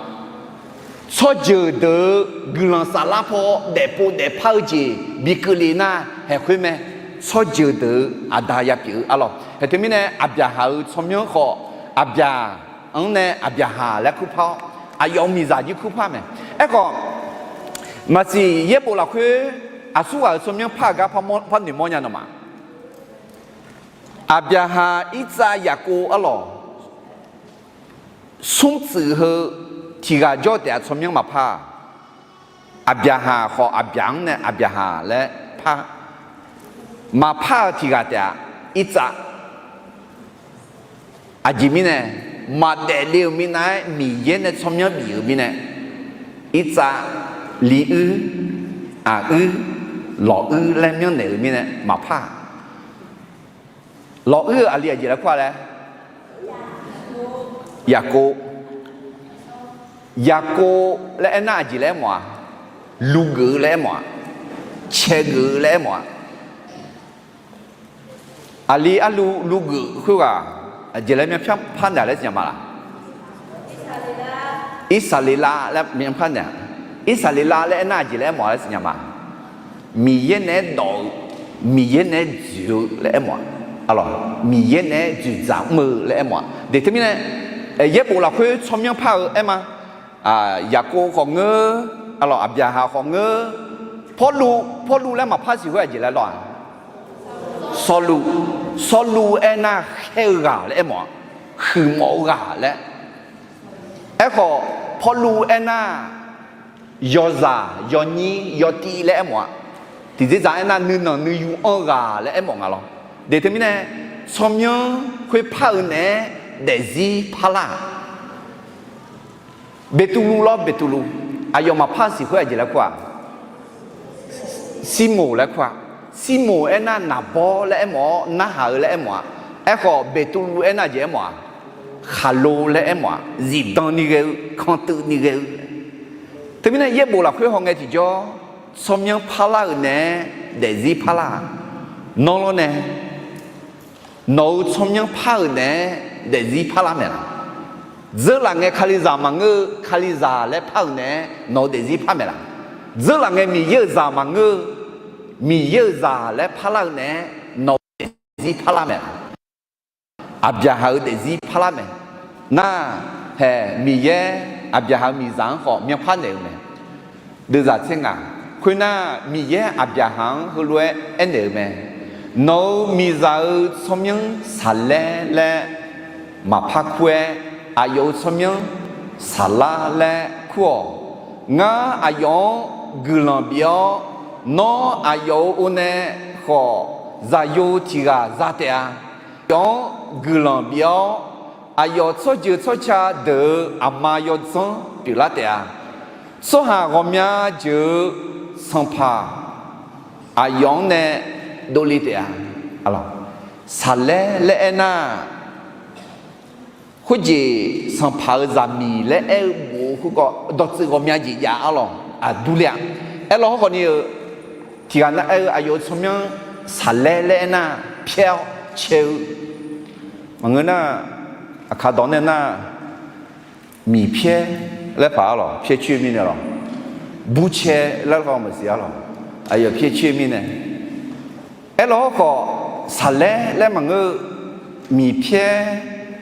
Tsawrjeuq deuq-eu guiqlanq saflar paw daefpov daefpar-eu jeq bikeuvle nar, haeq khoer mae. Tsawrjeuq deuq-eu aqda yapyeuf-eu arlawq. Haeq teumirnae Aqbyaqhaq-euq tsawrmyanr khawf, Aqbyaq-anr nae Aqbyaqhaq laer kurpar-awr, aqyawf-euq miqzaq jir kurpar mae. Aerkhawf, maqsiq yaerbof lafkhoer aqsurghaq-euq tsawrmyanr par-eu gar par noeqmawr nya nawmaf. Aqbyaqhaq, Irtsav, Yaqkov arlawq, smrtsuif heu tiq ghaq jawr taef-a tsawrmyanr maqpar-a. Aqbyaqhaq khawf, Aqbyaq-anr nae Aqbyaqhaq laer par. Maqpar-eu tiq ghaq taef-a, Irtsav. Aqjeq mirnae, maqdaef le-euq minav-aer Miqyaer nae tsawrmyanr bif-euq mirnae, Irtsav, Liuir, Aquir, Lawquir laer myanrnaeq-euq mirnae maqpar-a. Lawquir-euq aqli aqjeq laer kur-a laer, Yaqkov. Yaqkov laer aernar aqjeq laer aermawf-a, lugeuf-eu laer aermawf-a, caegeuf-eu laer aermawf-a. Aqli arlu lugeuf khoerghaq aqjeq laer myanrpar naeq laer siqnya ma laq? Irsaqleqlav laer myanrpar naeq-a. Irsaqleqlav laer aernar aqjeq laer aermawf-a laer siqnya ma? Miqyaer naeq-aer dawq-eu, Miqyaer naeq-aer dzoeq-eu laer aermawf-a. Arlawq, Miqyaer naeq-aer dzoeqdzaq mr-eu laer aermawf-a. Deq teumirnae, yaerbof lafkhoer tsawrmyanr par-eu aer ma. Yaqkov khawf ngeur, arlawq, Aqbyaqhaq khawf ngeur. Pawrluv, Pawrluv laer maqpar siq khoer aqjeq laer lawr-aq? Sawrluv, Sawrluv aernar khaer-eu ghaq laer aermawf-a, huiqmawf-eu ghaq laer. Aerkhawf, Pawrluv aernar, yawzaq, yawnyir, yawtiv laer aermawf-a. Tiqdzerdzaq aernar, nuinanq nuiyu anr-eu ghaq laer aermawf nga lawr. Deq teumirnae, tsawrmyanr khoerpar-eu naeq-aer daefzir parlar-aq, Beqtuvluv lawr, Beqtuvluv. Aqyawfmaf par siq khoer aqjeq laer kur-aq? Sirmoq laer kur-aq. Sirmoq aernar, naqbawr laer aermawf-awr, narhaq-eu laer aermawf-a. Aerkhawf, Beqtuvluv aernar aqjeq aermawf-aq? Khaqlo laer aermawf-aq, zifdan ni ghae-eu, kantuiv ni ghae-eu. Teumirnae yaerbof lafkhoer hawngae tiqjawr, tsawrmyanr parlar-euq naeq-aer daefzir parlar-aq, nawr lawr nae, nawq-euq tsawrmyanr par-euq naeq-aer daefzir parlar maeq laq? Dzeurlaf ngae Kalizaq maqngeur-eu, Kalizaq laer par-euq naeq-aer nawq-eu daefzir par maeq laq? Dzeurlaf ngae Miqyaer-euq zaq maqngeur-eu, Miqyaer-euq zaq laer parlar-eu naeq-aer nawq-eu daefzir parlar maeq laq? Aqbyaqhaq-euq daefzir parlar maeq. Nar, hae, Miqyaer Aqbyaqhaq-euq miqzaq-anr khawf myanrpar naeq-eu mae. Deuvzaq tser ngaq, khoernar, Miqyaer Aqbyaqhaq-anr heulof-aer aernaeq-euq mae. Nawq-euq miqzaq-euq tsawrmyanr saqlaer laer maqpar kur-aer, aqyawf-euq tsawrmyanr saqlar laer kur-awq. Ngar aqyawf-anr guiqlanq bif-awr, nawr aqyawf-euq o nae khawf zaqyo tiq ghaq za taef-a. Aqyawf-anr guiqlanq bif-awr, aqyawf tsawrjeuq tsawrca deuq-euq aqma yawdzanr pyeuflar taef-a. Tsawrhaq ghawqmya jeuq-eu sanqpaq aqyawf-anr nae dovle taef-a. Saqlaer laer aernar, khoerjeq sanqpaq-euq zaqmiq laer aer-eu bof-eu khoergawr dawqtsuif ghawqmya jeq jav-a lawq. Aqdur le-a. Aerlawr hawrkhawf ni-euq tiqghaq nav aer-eu aqyawf-euq tsawrmyanr saqlaer laer aernar, pyaer-awr cae-eu maqngeur nar, aqkaq dawq nae nar, miqpyaer laer paq-a lawq, pyaer coer-eu mirnae lawq. Burcae laer lawq maqsiq-a lawq, aqyawf pyaer coer-eu mirnae. Aerlawr hawrkhawf, saqlaer laer maqngeur-eu, miqpyaer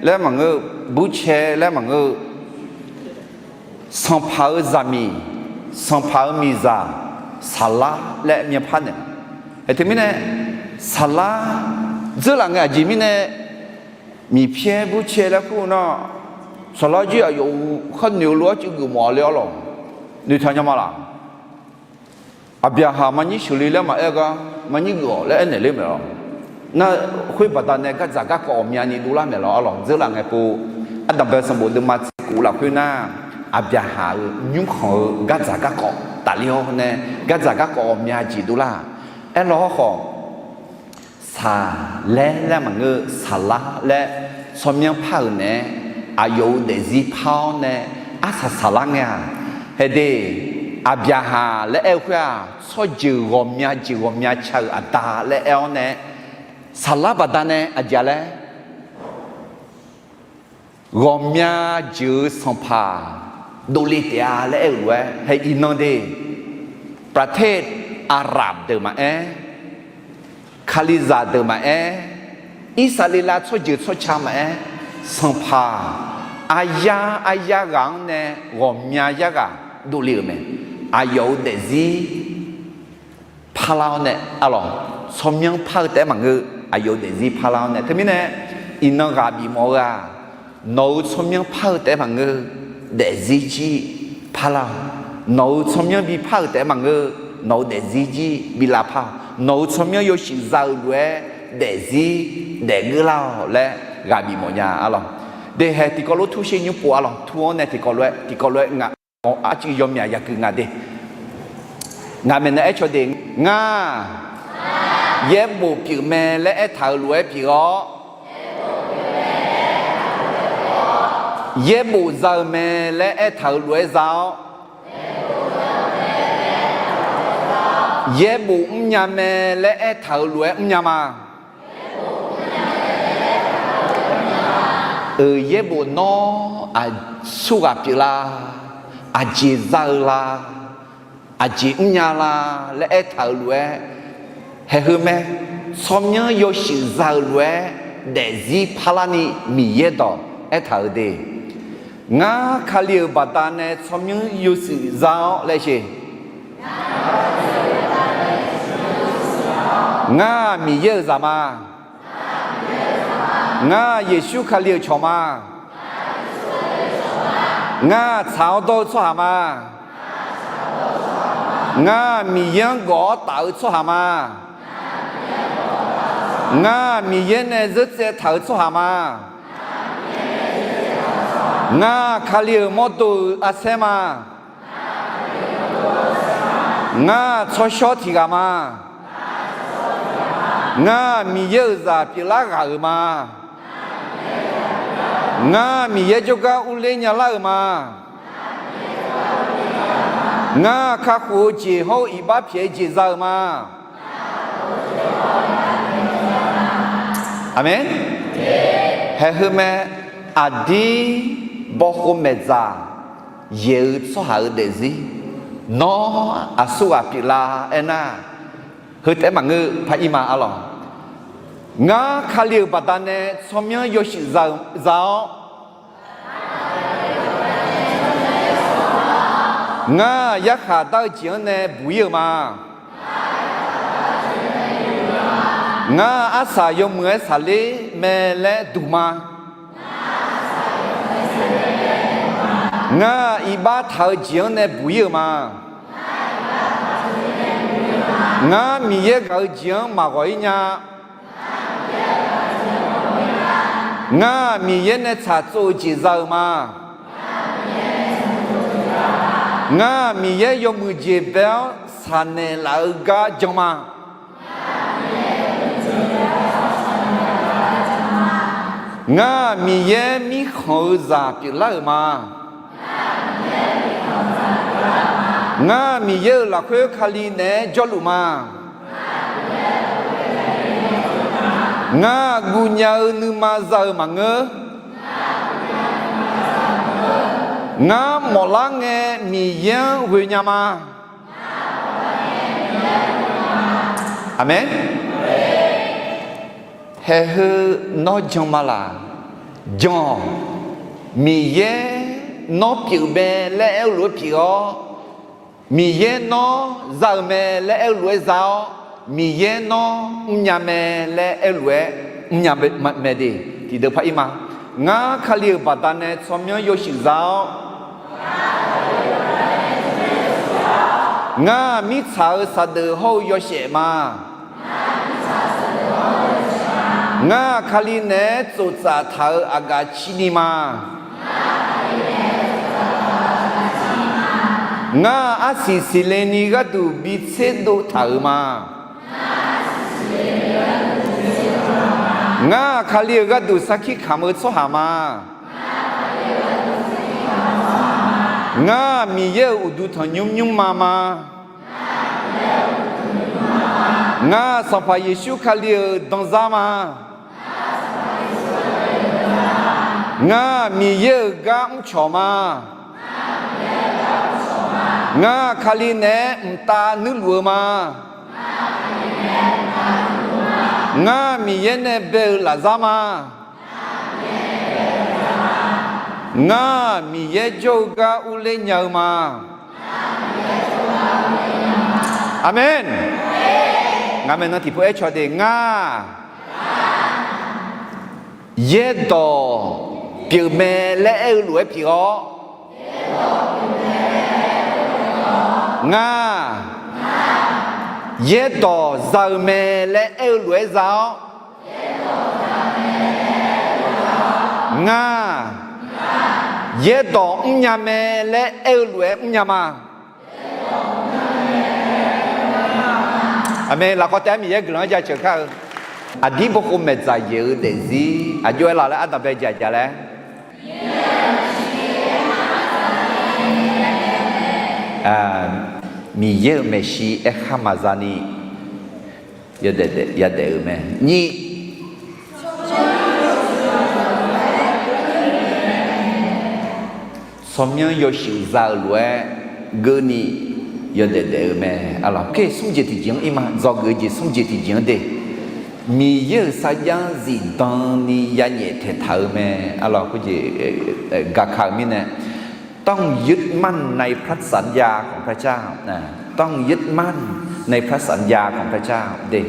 laer maqngeur-eu, burcae laer maqngeur-eu, sanqpaq-euq zaqmiq, sanqpaq-euq miqzaq, saqlar laer myanrpar naeq-a. Aerteumirnae, saqlar dzeurlaf ngae aqjeq mirnae, miqpyaer burcae laer kur-eu nar, saqlar jir aqyawf-euq khar noeq-eu lof-aer cuiv geufmawf le-awr lawq. Noeqtaq nya ma laq? Aqbyaqhaq maqnyir sheuqle laer maqaer gar, maqnyir geuf-awq laer aernaeq ler maeq-awq. Nar, khoer baqdanae gardzaq garkawv ghawqmyani dovlar maeq lawq-a lawq. Dzeurlaf ngae pov, ardanqbae sanqbof deuvma tser kuf lafkhoer nar, Aqbyaqhaq-euq nymrkhanq-eu gardzaq garkawv tafler-awr nae, gardzaq garkawv ghawqmya jeq dovlar-aq. Aerlawr hawrkhawf, saqlaer laer maqngeur-eu, saqlar laer tsawrmyanr par-euq naeq-aer, aqyawf-euq daefzir par-awr nae arsaq saqlar ngae-aq, haede, Aqbyaqhaq laer aer-eu khoer-aq, tsawrjeuq ghawqmya jeuq ghawqmya ca-euq aqda laer aer-awr nae, saqlar baqdanae aqjeq laer ghawqmya jeuq-eu sanqpaq dovle taef-a laer aer-euq lof-aer, hae iqnan de, ประเทศอาหรับ deuq maqaer, Kalizaq deuq maqaer, Irsaqleqlav tsawrjeuq tsawrca maqaer, sanqpaq aryar aryar ghaq-anr nae ghawqmya yarghaq dovle-euq mae. Aqyawf-euq daefzir parlar-awr nae, arlawq, tsawrmyanr par-eu taef-aer maqngeur, aqyawf-euq daefzir parlar-awr nae. Teumirnae, iqnan ghaq bifmawf-eu-aq, nawq-euq tsawrmyanr par-eu taef-aer maqngeur, daefzir jir parlar-awq. Nawq-euq tsawrmyanr bipar-euq taef-aer maqngeur, nawq-euq daefzir jir bilavpar-awq. Nawq-euq tsawrmyanr yawshuif za-euq lof-aer daefzir daefgeurlar-awq laer ghaq bifmawf nya, arlawq. Dehae tiqkawv lof tur sher nymr pov, arlawq, tur-awr nae tiqkawv lof-aer, tiqkawv lof-aer ngaq, arcuiv yawmyaq yaqguiq ngaq de. Ngaq maeqnaeq aer caw de, ngar yaerbof pyeuf mae laer aertaq-euq lof-aer pyeuf-awr, yaerbof za-eu mae laer aertaq-euq lof-aer za-awr, yaerbof mrnya mae laer aertaq-euq lof-aer mrnya ma. Yaerbof nawr aqsurghaq pyeuflar, aqjeq za-eu la, aqjeq mrnya la laer aertaq-euq lof-aer, haeq heu mae, tsawrmyanr yawshuif za-euq lof-aer daefzir parlarni Miqyaer dawq aertaq-euq de. Ngar Kali-euq baqdanae tsawrmyanr yawshuif za-awr laer sher. Ngar Miqyaer-euq zaq ma. Ngar Yeqsur Kali-euq cawq ma. Ngar tsaq-awr dawr-eu tsawrhaq ma. Ngar Miqyaer-anr gawf-awr taf-eu tsawrhaq ma. Ngar Miqyaer nae zeur tsaev taq-eu tsawrhaq ma. Ngar Kali-euq mawrdo-euq arsaer ma. Ngar tsawrshawr tiq ghaq ma. Ngar Miqyaer-euq zaq pyeuflar ghaq-euq ma. Ngar Miqyaer jawrgar urler nyalar-euq ma. Ngar kakhof-eu jeq hawr-eu iqbax pyaeq-eu jeq za-euq ma. Aqmeq. Haeq heu mae, aqdir bawkhov maeqdzaq yaeq-eu tsawrhaq-euq daefzir, nawr aqsurghaq pyeuflar aernar, heu taef-aer maqngeur, par ir ma arlawq. Ngar Kali-euq baqdanae tsawrmyanr yawshuif za-awr, ngar yarkhaq dar-eu jeq-anr nae buq ir-euq ma. Ngar arsaq yawmuiq-aer saqler mae laer duq ma. Ngar iqbax taq-eu jeq-anr nae buq ir-euq ma. Ngar Miqyaer gaq-eu jeq-anr maqghawq ir nya. Ngar Miqyaer nae tsaqtsov-eu jeq za-eu ma. Ngar Miqyaer yawmuiq jeq bae-awr saqnaeq laf-eu gar jan ma. Ngar Miqyaer mirkhanq-eu zaq pyeuflar-euq ma. Ngar Miqyaer-euq lafkhoer Kali naeq-aer jawrluf ma. Ngar guvnya-eu nuima za-eu maqngeur. Ngar mawflar ngae Miqyaer-anr ghoenya ma. Aqmeq. Haeq heu nawr jan ma laq? Jan-awq. Miqyaer nawr pyeuf mae laer aer-eu lof-aer pyeuf-awr, Miqyaer nawr za-eu mae laer aer-eu lof-aer za-awr, Miqyaer nawr mrnya mae laer aer-eu lof-aer mrnya mae de. Tiqdeuv par ir ma. Ngar Kali-euq baqdanae tsawrmyanr yawshuif za-awr, ngar mirtsaq-euq saqdeuf hawr-eu yawshaef ma. Ngar Kali naeq-aer tsoftsaf taq-euq aqgaf cini ma. Ngar arsiq siqle ni gharduq bi tserdov taq-euq ma. Ngar Kali-euq gharduq sarkir kamq-eu tsawrhaq ma. Ngar Miqyaer-euq uqduq tanqnymr nymrma ma. Ngar Sanqpaq Yeqsur Kali-euq danzar ma. Ngar Miqyaer-euq gar mrcawq ma. Ngar Kali naeq-aer mqtav nuirluf-eu ma. Ngar Miqyaer nae bae-eu lafzar ma. Ngar Miqyaer jawr-eu gar urler nya-eu ma. Aqmeq. Ngaq maeqnan tiqpov aer caw de. Ngar yaerdawq pyeuf mae laer aer-eu lof-aer pyeuf-awr, ngar yaerdawq za-eu mae laer aer-eu lof-aer za-awr, ngar yaerdawq mrnya mae laer aer-eu lof-aer mrnya ma. Aqmeq. Lafkhawf taef-aer Miqyaer guiqlanq-anr jaceuq kar-eu. Aqdir bawkhov maeqdzaq yaeq-eu daefzir aqjox-aer laf laer ardanq bae jaqjaq laer. Miqyaer-euq maeqshi aerkhar maqza ni yadaef-euq mae. Nyiq, tsawrmyanr yawshuif za-eu lof-aer geurni yawdaef daef-eu mae. Aqlawq, kar smr jeq tiqjeq-anr ir ma. Dzawgeuf-eu jeq smr jeq tiqjeq-anr de. Miqyaer-euq sarjax-anr zifdan ni yanyaef taeqtaq-eu mae. Aqlawq, jeq gaqka-euq mirnae ต้องยึดมั่นในพระสัญญาของพระเจ้า ต้องยึดมั่นในพระสัญญาของพระเจ้า de.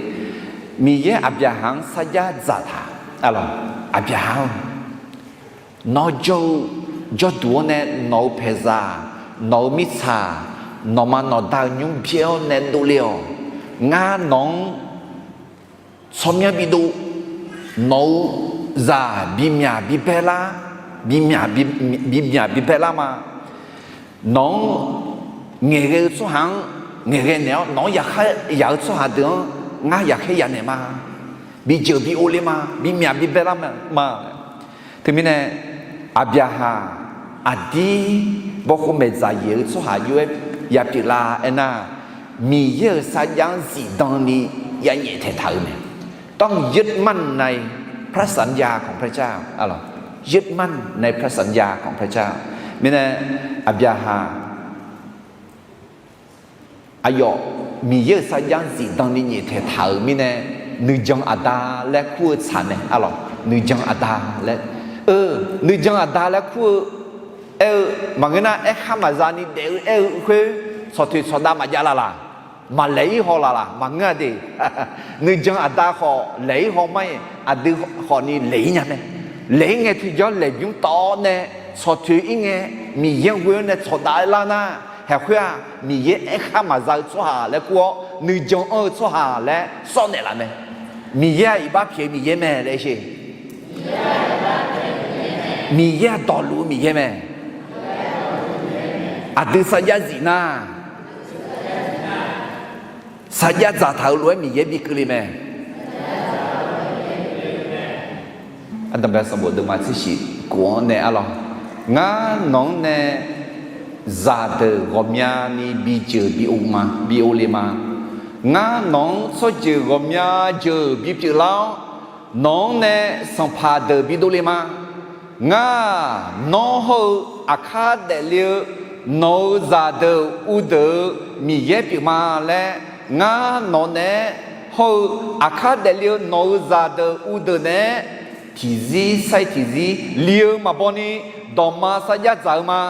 Miqyaer Aqbyaqhaq-anr sarjax dzaqtaq. Aqlawq, Aqbyaqhaq-or, nawr jawr-eu jawrduq-anr nae nawq-euq paeqzaq, nawq-euq mirtsaq, nawqma nawqda-euq nymr byaer-awr nae dovle-awq. Ngar nawq-anr tsawrmyanr bidov, nawq-euq zaq bimyaq bibae lar, bimyaq bi, bimyaq bibae lar ma. Nawq-anr ngaeqghae-eu tsawrhaq-anr ngaeqghae naeq-awr, nawq-anr yaqkhar yaq-eu tsawrhaq deuq-anr ngar yaqkhaer yanaeq ma. Bijeuq bi ovle ma, bimyaq bibae lar ma. Teumirnae, Aqbyaqhaq aqdir bawkhov maeqdzaq yaeq-eu tsawrhaq jov-aer yapyeuf la aernar, Miqyaer-euq sarjax-anr zifdan ni yanyaef taeqtaq-eu mae. ต้องยึดมั่นในพระสัญญาของพระเจ้า aqlawq, ยึดมั่นในพระสัญญาของพระเจ้า mirnae, Aqbyaqhaq aqyawf Miqyaer-euq sarjax-anr zifdan ni nyaeftaeq taq-euq mirnae, nuijan aqda laer kur-eu tsaq mae. Aqlawq, nuijan aqda laer, nuijan aqda laer kur-eu aer-eu maqngeur nar, aerkhar maqza ni daef-eu aer-eu khoer, tsawqtoeq tsawqdav maqjav laf laq, maqlaeq-ir haw laf laq maqngeur-a de. Nuijan aqda khawf laeq-ir haw mar-iq, aqdui khawf ni laeq-ir nya mae. Laeq-ir ngae tiqjawr laeqbymr tawv-awr nae, tsawqtoeq-ir ngae, Miqyaer-anr ghoe-awr nae tsawqdav-aer lar nar, haeq khoer-aq, Miqyaer aerkhar maqza-eu tsawrhaq laer kur-awr, nuijan anr-eu tsawrhaq laer sawr naeqlaf mae. Miqyaer-aq iqbax pyaeq-eu Miqyaer mae laer sher. Miqyaer-aq dawqluf-eu Miqyaer mae. Aqdui sarjax zif nar, sarjax dzaqtaq-euq lof-aer Miqyaer bi keuvle mae. Ardanqbae sanqbof deuvma tser shif kof-anr nae arlawr, ngar nawq-anr nae zaqdeuq ghawqmyani bijeuq bi-eu ma, bi-eu le ma. Ngar nawq-anr tsawrjeuq ghawqmya jeuq bipyeuf lar-awr, nawq-anr nae sanqpaq deuq bidov le ma. Ngar nawr hawr-eu aqkar daefle-eu nawq-euq zaqdeuq uvdeuq-eu Miqyaer pyeuf ma laer, ngar nawq naeq-aer hawr-eu aqkar daefle-eu nawq-euq zaqdeuq uvdeuq naeq-aer tiqzir sar-ir tiqzir li-eu maqbaw ni dawqma sarjax dzaq-eu ma.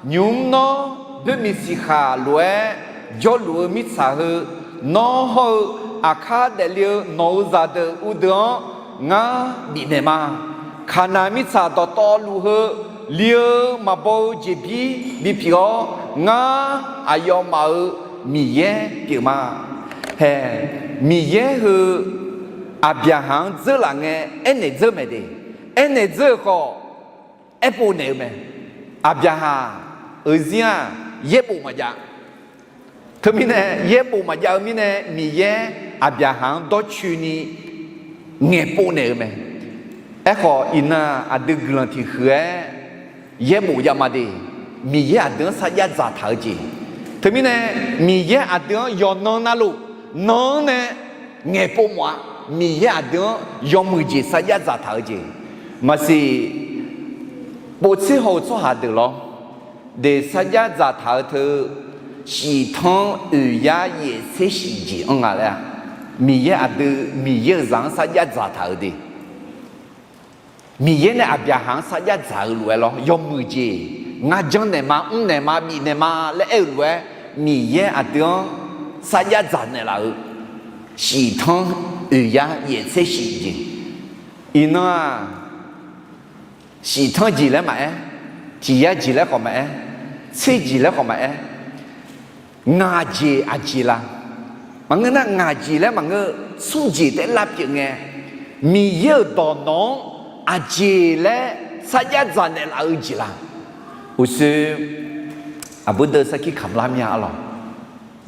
Nymq-mr nawr boermiq siqkhaq lof-aer jawrluf-eu mirtsaq heu, nawr hawr-eu aqkar daefle-eu nawq-euq zaqdeuq uvdeuq-anr ngar bifnaeq ma. Kaqnaq mirtsaq dawqtawvluf heu li-eu maqbaw-eu jeqbir bipyeuf-awr, ngar aqyawfmaf-euq Miqyaer pyeuf ma. Hae, Miqyaer heu Aqbyaqhaq-anr dzeurlaf ngae aernaeq dzeur mae de. Aernaeq dzeur-eu khawf, aerbof naeq-eu mae. Aqbyaqhaq-euq zir-aq, yaerbof maqjav. Teumirnae yaerbof maqjav-eu mirnae, Miqyaer Aqbyaqhaq-anr dawrcoeni ngaeqpov naeq-eu mae. Aerkhawf, iqnan aqdui guiqlanq tiqhuiq-aer yaerbof jav ma de. Miqyaer aqdui-anr sarjax dzaqtaq-eu jeq. Teumirnae, Miqyaer aqdui-anr yawqnan navluf, nan-anr nae ngaeqpov mawf-a. Miqyaer aqdui-anr yawmuiq jeq sarjax dzaqtaq-eu jeq. Maqsiq, povtser haw-eu tsawrhaq deuq lawr, de sarjax dzaqtaq-eu teu, shif tanr oeq yar yaef tser shif jeq anr nga laer-a. Miqyaer aqdui, Miqyaer-euq zaq-anr sarjax dzaqtaq-eu de. Miqyaer nae Aqbyaqhaq-anr sarjax dzaq-eu lof-aer lawr, yawmuiq jeq, ngar janrnaeq ma, mrnaeq ma, bifnaeq ma laer aer-eu lof-aer, Miqyaer aqdui-anr sarjax dzaq naeqlaf-eu, shif tanr oeq yar yaef tser shif jeq. Iqnan-aq, shif tanr jeq laer maqaer, tiq yar jeq laer khawf maqaer, tser jeq laer khawf maqaer, ngaq jeq aqjeq la? Maqngeur nar, ngaq jeq laer maqngeur, smr jeq taef-aer lavpyeuf ngae, Miqyaer-euq dawq nawq-anr aqjeq laer sarjax dzaq naeqlaf-eu jeq la? Uqshoe aqbur deuv sarkir kamq lar mya arlawq.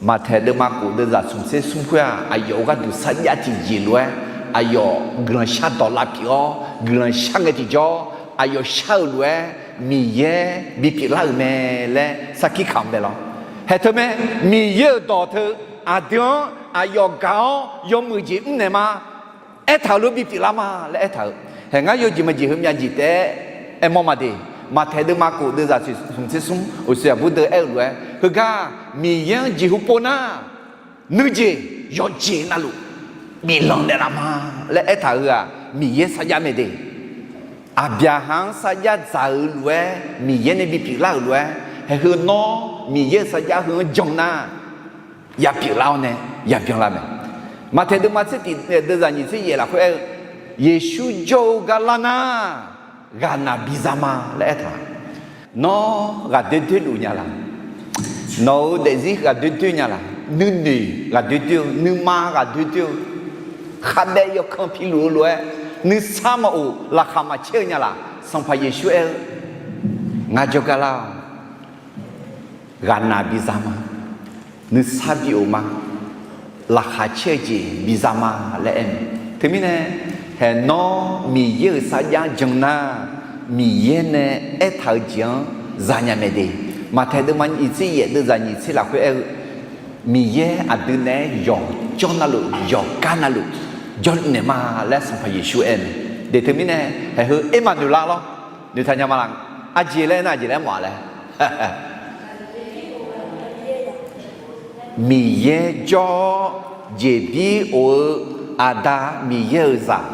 Maqtaeq deuvma kof deuvzaq smq tser smr khoer-aq, aqyawf-euq gharduq sarjax tiqjeq lof-aer, aqyawf guiqlanq shardawq lavpyeuf-awr, guiqlanq shar ngae tiqjawr, aqyawf shar-euq lof-aer Miqyaer bipyeuf lar-euq mae laer sarkir kamq mae lawr. Haeq teu mae, Miqyaer-euq dawq teu aqdui-anr aqyawf gaq-awr yawmuiq jeq mrnaeq ma, aertaq-euq lof bipyeuf lar ma laer aertaq-euq. Haeq ngar yawjeq maqjeq heumyav jeq taef-aer aermawr ma de. Maqtaeq deuvma kof deuvzaq smq tser smr uqshoe aqbur deuv aer-eu lof-aer, heugar Miqyaer-anr jeqhu pov nar, nuijeq yawqjeq navluf biflanq naeqlaf ma laer aertaq-eu-aq, Miqyaer sarjax mae de. Aqbyaqhaq-anr sarjax dzaq-eu lof-aer, Miqyaer nae bipyeuf lar-euq lof-aer, haeq heu nawr Miqyaer-euq sarjax heu-anr jan nar, yapyeuf lar-awr nae yabyan lar mae. Maqtaeq deuvma tser tiq deuvzaq nyiq tser yaef lafkhoer aer-eu, Yeqsur jawr-eu gar lar nar, ghaqnaq biza ma laer aertaq. Nawr ghaqdoer doer luf nya laq? Nawq-euq daefzir ghaqdoer doer nya laq? Nuinoeq ghaqdoer doer-eu, nuima ghaqdoer doer-eu, khavbaev yawkan piluf-eu lof-aer, nuisar maqof laqkhaq maqcaer-eu nya laq? Sanqpaq Yeqsur aer-eu, Ngar jawrgar lar-awq. Ghaqnaq biza ma. Nuisar bi of ma. Laqkhaq caer-eu jeq biza ma laer aer mae. Teumirnae, haeq nawr Miqyaer-euq sarjax-anr jan nar, Miqyaer nae aertaq-eu jeq-anr zanya mae de. Maqtaeq deuvma nyiq tser yaef deuvzaq nyiq tser lafkhoer aer-eu, Miqyaer aqdui naeq-aer yawqjawr navluf, yawqgar navluf jawrluf naeq ma laer Sanqpaq Yeqsur aer mae. De teumirnae, haeq heu Ermaqnoeqlar lawr, noeqtaq nya ma laq? Aqjeq laer aer nar, aqjeq laer mawf-a laer? Miqyaer jawr-awr jeqbir of-eu Aqda Miqyaer-euq zaq.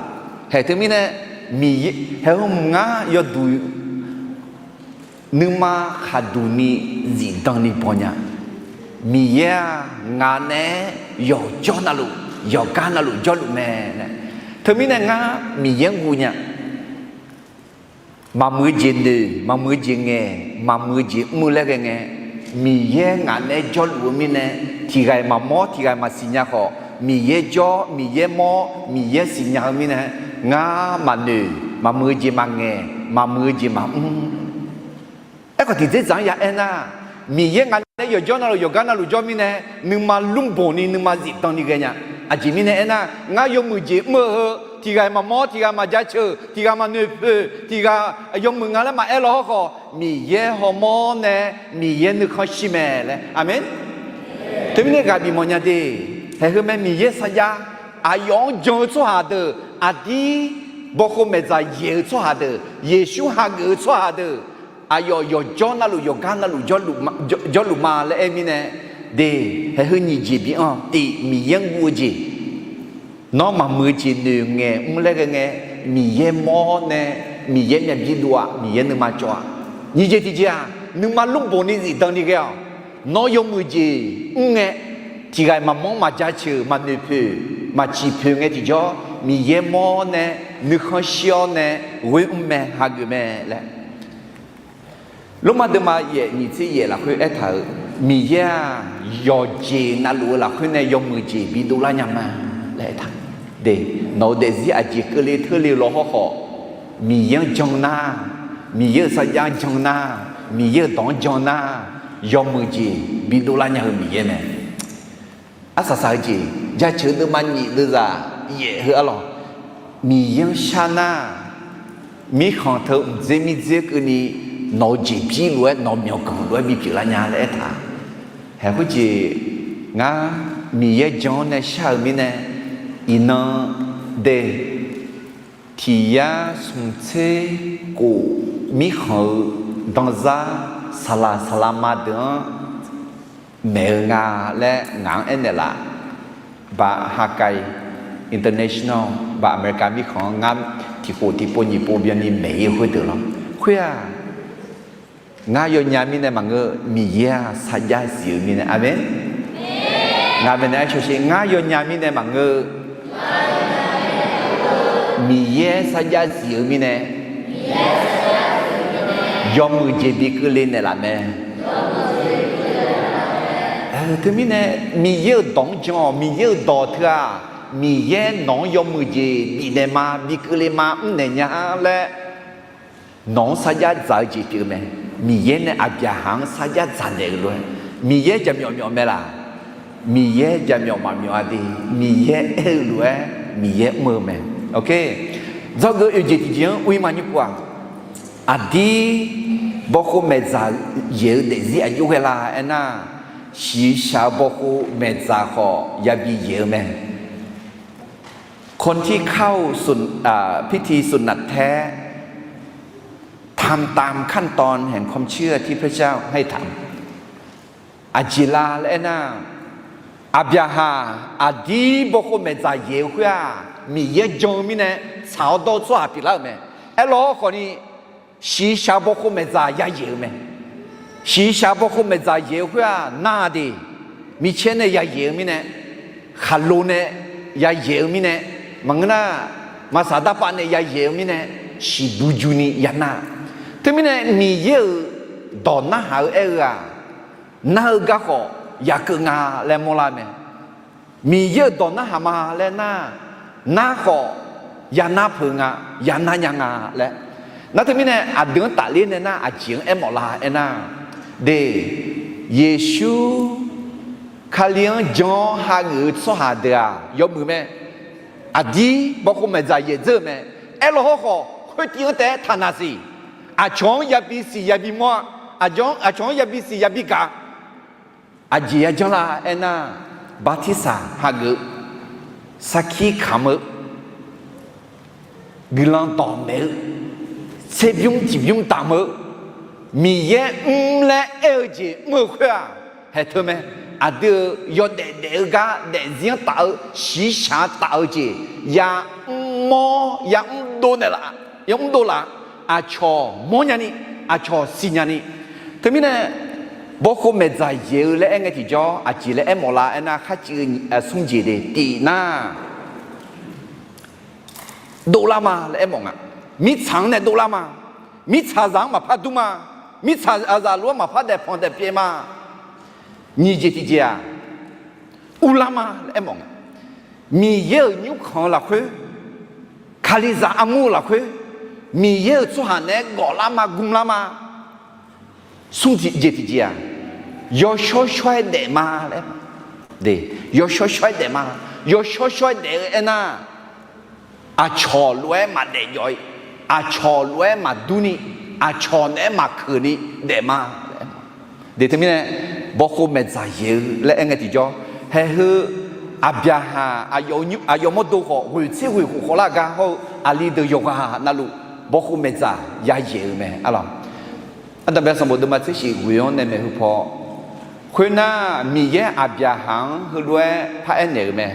Haeq teumirnae, Miqyaer haeq heu mq ngar yawduq nuima khaqduq ni zifdan ni baw nya. Miqyaer-aq, ngaq naeq-aer yawqjawr navluf, yawqgar navluf jawrluf mae laer. Teumirnae ngar Miqyaer-anr guv nya. Maqmuiq-eu jeq noeq, maqmuiq-eu jeq ngaeq, maqmuiq-eu jeq mr-eu laer ghae ngae, Miqyaer ngaq naeq-aer jawrluf-eu mirnae, tiq ghaq-iq maqmawr, tiq ghaq-iq maqsiq nya khawf, Miqyaer jawr, Miqyaer mawr, Miqyaer siqnya-eu mirnae, ngar maqnoeq maqmuiq-eu jeq maqngaeq, maqmuiq-eu jeq maqmr. Aerkhawf tiqdzerdzaq-anr ya aernar, Miqyaer ngaq nae yawqjawr navluf yawqgar navluf jawr mirnae, nuima lmrboq ni nuima zifdan ni ghaenya. Aqjeq mirnae aernar, ngar yawmuiq jeq mr-eu heu tiq ghaq-iq maqmawr, tiq ghaq maqjaceuq, tiq ghaq maqnoeqpoeq, tiq ghaq yawmuiq nga laer maqaer law hawrkhawf, Miqyaer hawmawr nae Miqyaer nuikhanr shir mae laer. Aqmeq. Teumirnae ghaq bifmawf nya de. Haeq heu mae, Miqyaer sarjax aqyawf-anr jan-eu tsawrhaq deuq, aqdir bawkhov maeqdzaq yaeq-eu tsawrhaq deuq, Yeqsur hageuf-eu tsawrhaq deuq, aqyawf yawqjawr navluf yawqgar navluf jawrluf ma laer aer mirnae, de, haeq heu nyiq jeq bi-anr tiq Miqyaer-anr guv-eu jeq. Nawr maqmuiq-eu jeq noeqngaeq mr laer ghae ngae, Miqyaer mawr nae Miqyaer myavbi dov-aq, Miqyaer nuima cawv-aq. Nyiq jeq tiqjeq-aq, nuima lmrboq ni zifdan ni ghae-awq. Nawr yawmuiq jeq mr ngae, tiq ghaq-iq maqmawr, maqjaceuq, maqnoeqpoeq, maqciq poeq ngae tiqjawr, Miqyaer mawr nae nuikhanr shir-awr nae ghoer mr mae, hageuf mae laer. Lormav deuvma yaef nyiq tser yaef lafkhoer aertaq-euq, Miqyaer-aq, yawqjeq navluf-eu lafkhoer nae yawmuiq jeq bidov lar nya ma laer aertaq. De, nawq-eu daefzir aqjeq keuvle teurle-eu law hawrkhawf, Miqyaer-anr jan nar, Miqyaer-euq sarjax-anr jan nar, Miqyaer-euq dawq-anr jan nar, yawmuiq jeq bidov lar nya-eu Miqyaer mae. Arsaq saq-eu jeq, jaceuq deuvma nyiq deuvzaq yaef heu arlawq, Miqyaer-anr shar nar, mirkhanq teu mqdzer mirdzer keuvni nawq-eu jeqbir lof-aer nawq-eu myawqganq lof-aer bipyeuf lar nya laer aertaq. Haeq khoerjeq, ngar Miqyaer jan-anr nae shar-euq mirnae, iqnan de, tiq yar smq tser khof mirkhanq-eu danzar saqlaq saqlaq ma deuq-anr maeq-eu nga laer ngaq-anr aernaeq laf. Ba Hawkeye International, ba America mirkhanq-anr ngar tiq khof tiq pov nyiq pov byanni maeq-ir-eu khoerdeuq lawr. Khoer-aq, ngar yawnya mirnae maqngeur, Miqyaer-aq sarjax zif-eu mirnae. Aqmeq. Ngaq maeqnaeq-aer cawsher, ngar yawnya mirnae maqngeur, Miqyaer sarjax zif-eu mirnae, yawmuiq jeq bi keuvle naeqlaf mae. Teumirnae, Miqyaer-euq dawq-anr jan-awq. Miqyaer-euq dawq teu-aq, Miqyaer nawq-anr yawmuiq jeq bifnaeq ma, bi keuvle ma, mrnaeq nya laer nawq-anr sarjax dzaq-eu jeq pyeuf-eu mae. Miqyaer nae Aqbyaqhaq-anr sarjax dzaq naeq-eu lof-aer, Miqyaer jaqmyawf myawf mae laq? Miqyaer jaqmyawf maqmyawf-a de, Miqyaer aer-eu lof-aer Miqyaer mr-eu mae. Dzawgeuf oeq jeq tiqjeq-anr ur-ir ma nymr pov-aq, aqdir bawkhov maeqdzaq yaeq-eu daefzir aqjox ghae la aernar, shiqshaq-eu bawkhov maeqdzaq khawf yabi yaeq-eu mae. คนที่เข้าสุน- อ่า พิธีสุนนะแท้ ทำตามขั้นตอนแห่งความเชื่อที่พระเจ้าให้ทำ Aqjeq la laer aernar, Aqbyaqhaq aqdir bawkhov maeqdzaq yaeq-eu khoer-aq, Miqyaer jan-eu mirnae tsaq-awr dawr-eu tsawrhaq pyeuflar-euq mae. Aerlawr khawfni, shiqshaq bawkhov maeqdzaq yayaeq-eu mae. Shiqshaq bawkhov maeqdzaq yaeq-eu khoer-aq, nar-a de, micaer nae yayaeq-eu mirnae, khaqlo nae yayaeq-eu mirnae, maqngeur nar, maqsaq darpav nae yayaeq-eu mirnae, shiqbuq juni yanar. Teumirnae Miqyaer-euq dawq narhaq-eu aer-eu-aq, nar-eu garkhawf yakeuv nga laer mawrlar mae. Miqyaer-euq dawq narhaq ma laer nar, nar khawf yanar peuq nga, yanar nya nga laer. Nar teumirnae aqdui-anr tafler nae nar aqjeq-anr aermawf la aernar, de, Yeqsur Kali-anr jan-awr hageuf-eu tsawrhaq deuq-aq yawmuiq mae. Aqdir bawkhov maeqdzaq yaeq dzeur-eu mae. Aerlawr hawrkhawf khoertiv-anr taef-aer taqnaq siq. Aqcawq-anr yabi siq yabi mawr-a. Aqcawq-anr yabi siq yabi gaq. Aqjeq yajanr la aernar, bartirsaq hageuf, sarkir kamq-eu, guiqlanq dawqmaeq-eu, tserbymr tiqbymr damq-eu, Miqyaer mr laer aer-eu jeq mr-eu khoer-aq, haeq teu mae. Aqdui-euq yawdaef daef-eu gar daefzir-anr taf-eu, shiqshaq-anr taf-eu jeq yamr mawr, yamr dov naeqlaf, yamr dov laf. Aqcawq mawrnya ni, aqcawq siqnya ni. Teumirnae, bawkhov maeqdzaq yaeq-eu laer aer ngae tiqjawr aqjeq laer aermawf la aernar, kharciv-eu smr jeq de tiq nar, dovlar ma laer aermawf nga. Mirtsaq-anr nae dovlar ma. Mirtsaqzaq-anr maqpar dur ma. Mirtsaqzaq lof-aer maqpar daefpanq daefpyaev ma. Nyiq jeq tiqjeq-aq, urlar ma laer aermawf nga. Miqyaer-euq nymrkhanq-eu lafkhoer, Kalizaq armur-eu lafkhoer, Miqyaer-euq tsawrhaq naeq-aer gawflar ma, gmlar ma. Smr jeq tiqjeq-aq, yawshawr shawr-aer daef ma laer. Yawshawr shawr-aer daef ma. Yawshawr shawr-aer daef-eu aernar, aqcawq lof-aer maqdaef jawf-ir, aqcawq lof-aer maqdur ni, aqcawq naeq-aer maqkeuq ni daef ma. Deuq teumirnae, bawkhov maeqdzaq yaeq-eu laer aer ngae tiqjawr, haeheu Aqbyaqhaq aqyawf mawrdo khawf ghoeq tser ghoeq khof khawf lar gar hawr-eu aqli deuq yawqghaq navluf bawkhov maeqdzaq yayaeq-eu mae. Ardanqbae sanqbof deuvma tser shif ghoeq-anr nae maeqhu paw, khoernar, Miqyaer Aqbyaqhaq-anr heulof-aer paraer naeq-euq mae.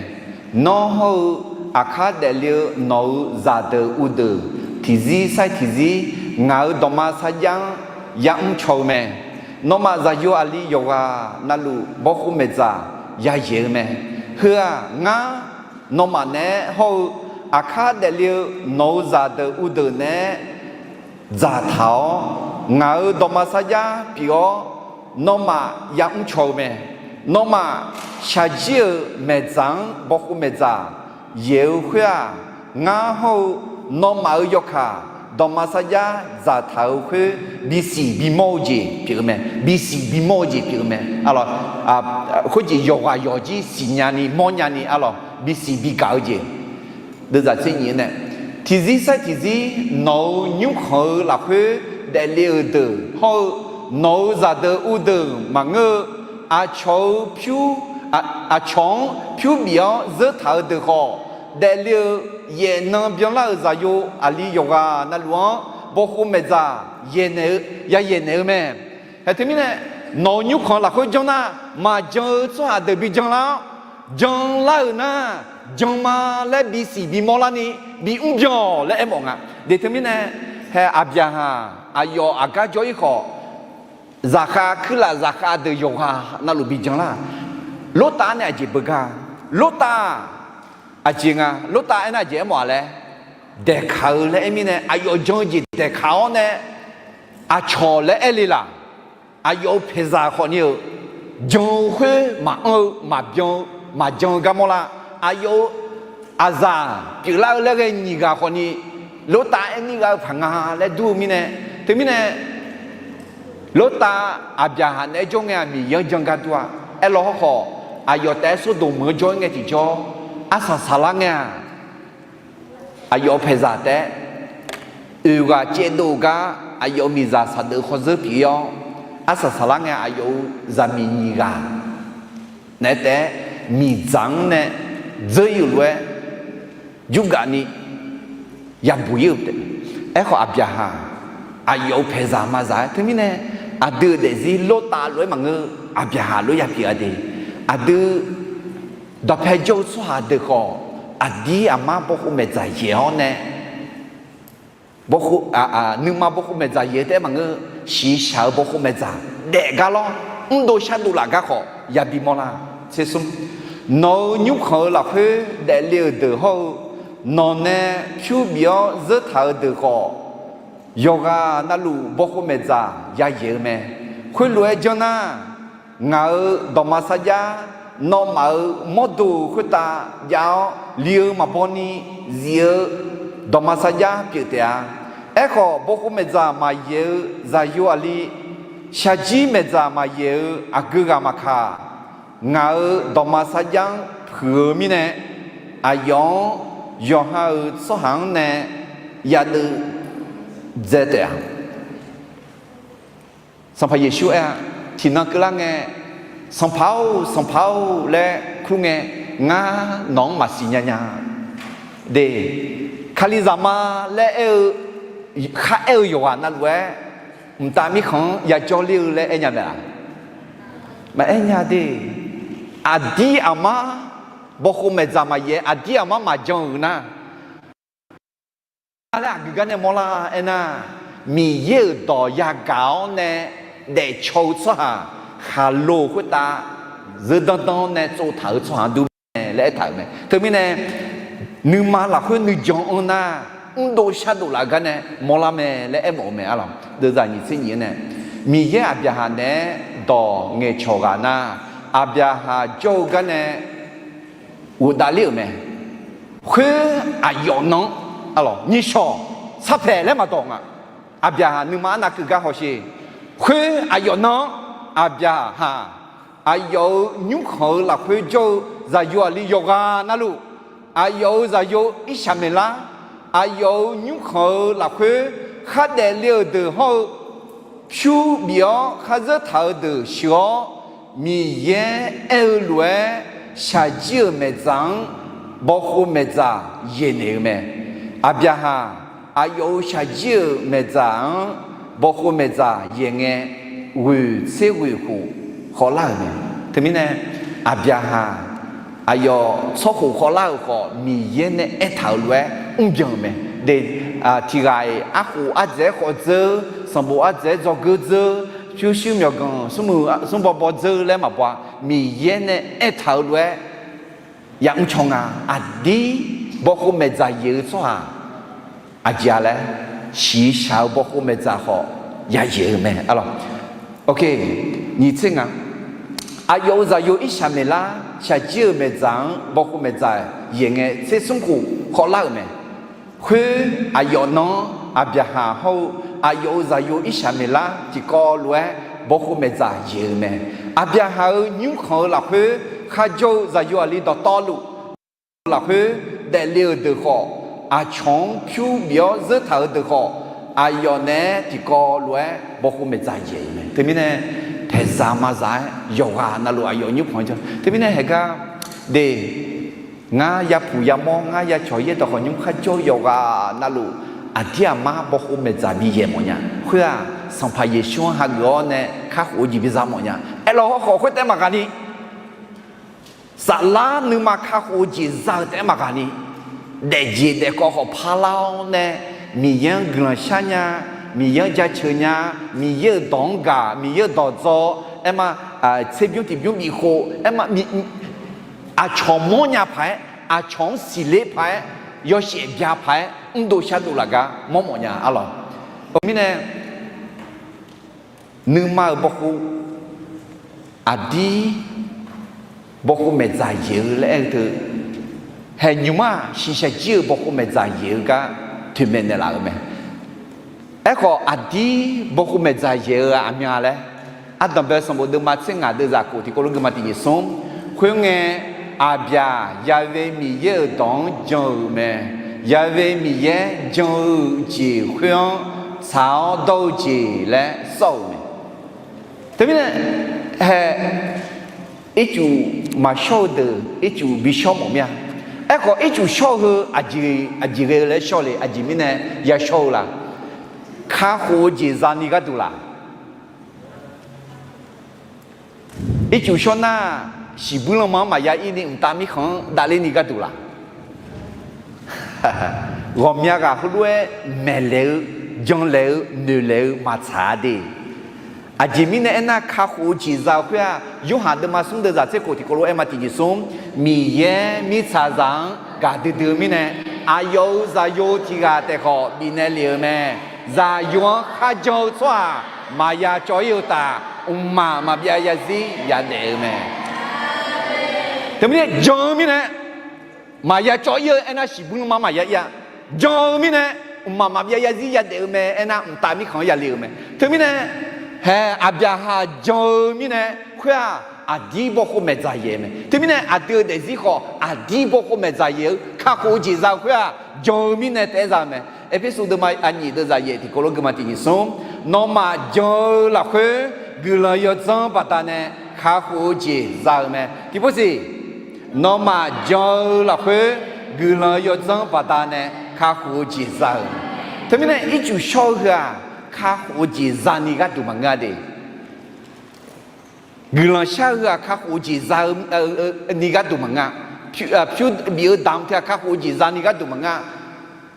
Nawr hawr-eu aqkar daefle-eu nawq-euq zaqdeuq uvdeuq tiqzir sar-iq tiqzir ngaq-euq dawqma sarjax-anr yamr caw-eu mae. Nawmaf zaqyo aqli yawqghaq navluf bawkhov maeqdzaq yayaeq-eu mae. Heu-aq, ngar nawmaf naeq-aer hawr-eu aqkar daefle-eu nawq-euq zaqdeuq uvdeuq naeq-aer dzaqtaq-awr, ngaq-euq dawqma sarjax pyeuf-awr, nawmaf yamr caw-eu mae. Nawmaf shaqjir-euq maeqdzaq-anr bawkhov maeqdzaq yaeq-eu khoer-aq, ngar hawr-eu nawmaf-euq yawkaq dawqma sarjax dzaqtaq-euq khoer bisiq bimawr-eu jeq pyeuf-eu mae. Bisiq bimawr-eu jeq pyeuf-eu mae. Khoerjeq yawqghaq yawqjir siqnya ni mawrnya ni arlawq bisiq bigaq-eu jeq. Deuvzaq tser nyif-eu nae, tiqzir sar-iq tiqzir nawq-euq nymrkhanq-eu lafkhoer daefle-euq deuq hawr-eu nawq-euq zaqdeuq uvdeuq maqngeur-eu, aqcawq-eu pyur, aqcawq-anr pyur bif-awr zeur taq-eu deuq khawf, daefle-eu yaefnan byanlar-euq zaqyo aqli yawqghaq navluf-anr bawkhov maeqdzaq yayaeq naeq-eu mae. Haeq teumirnae, nawq-euq nymrkhanq lafkhoer janr nar, maqjan-eu tsawrhaq deuq bi janlar-awr, janlar-euq nar, jan ma laer bisiq bimawr larni bi mrbyan-awq laer aermawf nga. Deuq teumirnae, haeq Aqbyaqhaq aqyawf aqgar jawr-ir khawf, zaqkhav kuirlaf zaqkhav deuq yawqghaq navluf bi janlar. Lortav nae aqjeq beugar, Lortav aqjeq nga, Lortav aernar aqjeq aermawf-a laer, daeqkaq-eu laer aer mirnae aqyawf jan-eu jeq daeqkaq-awr nae, aqcawq laer aer le laq. Aqyawf-euq paeqzaq khawfni-euq jan-eu khoer maqanr-eu maqbyan-eu maqjan-eu gar mawrlar. Aqyawf-euq aqzaq pyeuflar-eu laer ghae nyiq ghaq khawfni, Lortav aerni ghav-eu paq nga laer dur-eu mirnae, teumirnae Lortav Aqbyaqhaq naeq-aer jawr ngae-aq Miqyaer-anr jan gar dur-a. Aerlaw hawrkhawf, aqyawf taef-aer Sordoq meuq-anr jawr-ir ngae tiqjawr, arsaq saqlar ngae-aq, aqyawf-euq paeqzaq taef-aer oeq ghaq caevdov-eu gar aqyawf-euq miqzaq saqdeuf khawr zeur pyeuf-ir-awr, arsaq saqlar ngae aqyawf-euq zaqmiq nyiq ghaq naeq-aer taef-aer miqdzaq-anr nae dzeur-ir-euq lof-aer jurgaf ni yabuq-ir-euq taef. Aerkhawf Aqbyaqhaq aqyawf-euq paeqzaq maqzaq-aer teumirnae, aqdui-euq daefzir Lortav lof-aer maqngeur, Aqbyaqhaq lof-aer yapyeuf-a de. Aqdui dawqpae jawr-eu tsawrhaq deuq khawf, aqdir aqmar bawkhov maeqdzaq yaeq-awr nae, nuima bawkhov maeqdzaq yaeq-eu taef-aer maqngeur, shiqshaq-eu bawkhov maeqdzaq daef gar lawr, mrdov shardov laf gar khawf yabi mawrlar. Tsersmr, nawq-euq nymrkhanq-eu lafkhoer daefle-euq deuq hawr-eu, nawq nae pyur bif-awr zeur taq-euq deuq khawf, yawqghaq navluf bawkhov maeqdzaq yayaeq-eu mae. Khoerlof-aer janr nar, ngaq-euq dawqma sarjax, nawmaf-euq mawrdo-euq khoertav jav-awr li-eu maqbaw ni zif-eu dawqma sarjax pyeuf taef-a. Aerkhawf, bawkhov maeqdzaq maqyaeq-eu zaqyo aqli, shaqjir maeqdzaq maqyaeq-eu aqgeu ghaq maqkaq, ngaq-euq dawqma sarjax-anr puiq-eu mirnae, aqyawf-anr yawqha-euq tsawrhaq-anr nae yadeuv dzae taef-a. Sanqpaq Yeqsur aer-a, tiqnan keuvlar ngae, Sanqpaq-or, Sanqpaq-or laer kur ngae, ngar nawq-anr maqsiq nya nya. De, Kalizaq ma laer aer-eu, kharaer-eu yawqghaq navluf-aer, mqtav mirkhanq-anr yajawr ler-eu laer aer nya mae-a? Maqaer nya de. Aqdir aqmar bawkhov maeqdzaq maqyaeq, aqdir aqmar maqjan-euq nar, laer aqgeu gar nae mawrlar aernar, Miqyaer-euq dawq yagaq-awr nae daefcaw-eu tsawrhaq khaqlo khoertav zeur danr danr-awr nae tsovtaq-eu tsawrhaq-anr dur mae laer aertaq-euq mae. Teumirnae, nuima lafkhoer nuijan anr nar, mrdov shardov laf-eu gar nae mawrlar mae laer aermawf-eu mae arlawq. Deuvzaq nyiq tser nyiq-anr nae, Miqyaer Aqbyaqhaq naeq-aer dawq ngaeqcawq ghaq nar, Aqbyaqhaq jawr-eu gar nae ghofdav ler-euq mae. Khoer aqyawf nan-anr arlawq nyiqshawq sarpaeq laer maqdawq nga. Aqbyaqhaq nuima arnav keuv gar hawsher. Khoer aqyawf nan-anr Aqbyaqhaq aqyawf-euq nymrkhanq-eu lafkhoer jawr-eu zaqyo aqli yawqghaq navluf, aqyawf-euq zaqyo Irsaqmeqlar, aqyawf-euq nymrkhanq-eu lafkhoer khardaef le-euq deuq hawr-eu pyur bif-awr kharzeur taq-eu deuq sheuq-awr, Miqyaer aer-eu lof-aer shaqjir-euq maeqdzaq-anr bawkhov maeqdzaq yaeqnaeq-eu mae. Aqbyaqhaq aqyawf-euq shaqjir-euq maeqdzaq-anr bawkhov maeqdzaq yaeq ngae, ghoeq tser ghoeq khof khawvlar-euq mae. Teumirnae, Aqbyaqhaq aqyawf tsawrkhof khawvlar-euq khawf, Miqyaer nae aertaq-euq lof-aer mrbyan-euq mae. De, tiq ghaq-iq arkhof ardzaeq-aer khawf dzeur, sanqbof ardzaeq-aer dzawgeur dzeur, pyurshuir myawqganq smrmuiq smrbaw baw dzeur laer maqbaw-a. Miqyaer nae aertaq-euq lof-aer yamr caw nga. Aqdir bawkhov maeqdzaq yaeq-eu tsawrhaq aqjeq-a laer, shiqshaq-eu bawkhov maeqdzaq khawf yayaeq-eu mae. Arlawq, nyiq tser nga. Aqyawf-euq zaqyo Irsaqmeqlar shaqjir-euq maeqdzaq-anr bawkhov maeqdzaq yaeq ngae, tser smr khof khawvlar-euq mae. Khoer aqyawf nan-anr Aqbyaqhaq hawr-eu aqyawf-euq zaqyo Irsaqmeqlar tiqkawv lof-aer bawkhov maeqdzaq yaeq-eu mae. Aqbyaqhaq-euq nymrkhanq-eu lafkhoer kharjawr-eu zaqyo aqli dawqtawvluf lafkhoer daefle-euq deuq khawf, aqcawq-anr pyur bif-awr zeur taq-euq deuq khawf, aqyawf naeq-aer tiqkawv lof-aer bawkhov maeqdzaq yaeq-eu mae. Teumirnae, taeqzaq mazaq-aer yawqghaq navluf aqyawf nymrkhanq-anr jan. Teumirnae haeqgar de, ngar yapuq yamawr, ngar yacawq yaer dawq khawf nymr kharjawr-eu yawqghaq navluf, aqdir aqmar bawkhov maeqdzaq bi yaeq mawf nya. Khoer-aq, Sanqpaq Yeqsur-anr hageuf-awr nae kakhof-eu jeq bi za mawf nya. Aerlawq hawrkhawf khoertav maqghaq ni, saflar nuima kakhof-eu jeq za-eu taef-aer maqghaq ni, daefjeq daefkawv khawf parlar-awr nae, Miqyaer-anr guiqlanq shar nya, Miqyaer-anr jaceuq nya, Miqyaer-euq dawq-anr gaq, Miqyaer-euq dawq dzaw, aerma, tserbymr tiqbymr bifkhof, aerma, aqcawq mawrnya paq-aer, aqcawq-anr siqler paq-aer, yawshaef bya paq-aer mrdov shardov laf gar mawrmawf nya. Arlawq, teumirnae, nuima-euq bawkhov, aqdir bawkhov maeqdzaq yaeq-eu laer aer-eu teu, haeq nymq-aq shiqshaq jir-euq bawkhov maeqdzaq yaeq-eu gar toeqmaeq naeqlaf-euq mae. Aerkhawf, aqdir bawkhov maeqdzaq yaeq-eu aqmyan laer, Ardanqbae sanqbof deuvma tser ngaq deuvzaq khof tiqkawv lof guima tiqnyiq smr. Khoerngae, Aqbyaq Ya'we Miqyaer-euq dawq-anr jan-euq mae. Ya'we Miqyaer jan-eu jeq khoer-anr tsaq-awr dawr-eu jeq laer sawr-euq mae. Teumirnae, hae, ircuf maqshawr-eu deuq ircuf bi shawr mawf mir-a. Aerkhawf, ircuf shawr-eu heu aqjeq ghae-eu laer shawr le, aqjeq mirnae yashawr-eu la? Kakhof-eu jeq zani gharduq laq? Ircuf shawr nar, siqbuir lanma-anr maqya ir ni mqtav mirkhanq-anr davler ni gharduq laq? Ghawqmya ghaq heulof-aer maeqlaeq-eu, janlaeq-eu, noeqlaeq-eu maqtsaq-a de. Aqjeq mirnae aernar, kakhof-eu jeq za-eu khoer-aq, Yorhaq deuvma smr deuvzaq tser khof tiqkawv lof aerma tiqjeq smr, Miqyaer mirtsaqzaq-anr gaqdui dui-eu mirnae, aqyawf-euq zaqyo tiq ghaq taef khawf bifnaeq lef-eu mae. Zaqyo-anr kharjan-eu tsawrhaq maqya cawv ir-eu uqtaf, mqmaq maqbyav yarzir yadaef-eu mae. Teumirnae jan-eu mirnae, maqya cawv ir-eu aernar, siqbuir lanma maqya ir-a. Jan-eu mirnae, mqmaq maqbyav yarzir yadaef-eu mae aernar, mqtav mirkhanq-anr yale-euq mae. Teumirnae, hae, Aqbyaqhaq jan-eu mirnae khoer-aq, aqdir bawkhov maeqdzaq yaeq-eu mae. Teumirnae, aqdui-euq daefzir khawf aqdir bawkhov maeqdzaq yaeq-eu kakhof-eu jeq za-eu khoer-aq, jan-eu mirnae taef-aer za-eu mae. Erpersu deuvma aqnyif deuvzaq yaef tiqkawv lof guima tiqnyiq smr, nawmaf jan-eu lafkhoer guiqlanq yawdzanr baqdanae kakhof-eu jeq za-euq mae. Tiqpov siq, nawmaf jan-eu lafkhoer guiqlanq yawdzanr baqdanae kakhof-eu jeq za-euq. Teumirnae ircuf shawr-eu heu-aq, kakhof-eu jeq zani gharduq maqngeur-a de. Guiqlanq shar-eu heu-aq, kakhof-eu jeq za-eu ni gharduq maqngeur-a. Pyur bif-eu damq teu-aq, kakhof-eu jeq zani gharduq maqngeur-a.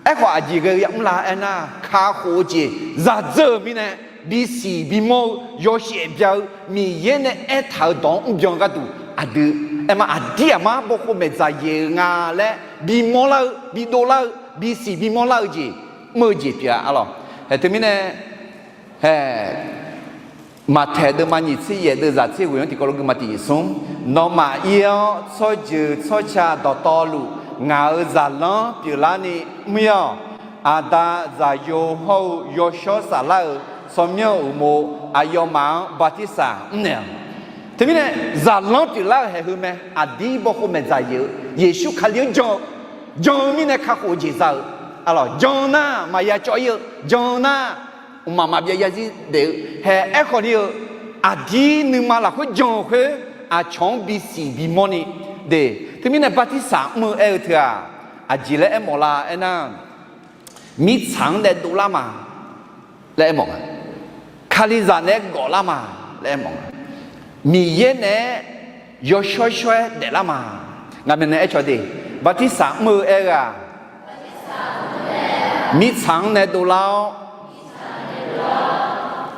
Aerkhawf, aqjeq ghae-eu yamr la aernar, kakhof-eu jeq zadzeur-euq mirnae, bisiq bimawr-eu, yawshaef bya-eu, Miqyaer nae aertaq-euq dawq-anr mrbyan gharduq aqdui, aerma aqdir aqmar bawkhov maeqdzaq yaeq-eu nga laer bimawr lar-eu, bidov lar-eu, bisiq bimawr lar-eu jeq, mr-eu jeq pyeuf-a. Arlawq, hae, teumirnae, hae, Maqtaeq deuvma nyiq tser yaef deuvzaq tser ghoeq-anr tiqkawv lof guima tiqnyiq smr, nawmaf ir-awr tsawrjeuq tsawrca dawqtawvluf ngaq-euq zaqlanr pyeuflarni mr-ir-awq. Aqda, Zaqyo hawr-eu Yawshawr saflar-euq tsawrmyanr uqmov aqyawfmaf-anr bartirsaq mrnaeq-awq. Teumirnae, zaqlanr pyeuflar-eu haeq heu mae. Aqdir bawkhov maeqdzaq yaeq-eu Yeqsur Kali-anr jan-eu, jan-eu mirnae kakhof-eu jeq za-eu, aqlawq jan-eu nar maqya cawv-ir-eu, jan-eu nar mqmaq maqbyav yarzir daef-eu haeq aerkhawf ni-eu, aqdir nuima lafkhoer jan-eu khoer aqcawq-anr bisiq bimawr ni de. Teumirnae bartirsaq mr-eu aer-eu teu-aq, aqjeq laer aermawf la aernar, mirtsaq-anr nae dovlar ma laer aermawf nga. Kalizaq naeq-aer gawflar ma laer aermawf nga. Miqyaer naeq-aer yawshawr shawr-aer daeflar ma. Ngaq maeqnan aercawq de, bartirsaq mr-eu aer-eu-aq, mirtsaq-anr nae dovlar-awr,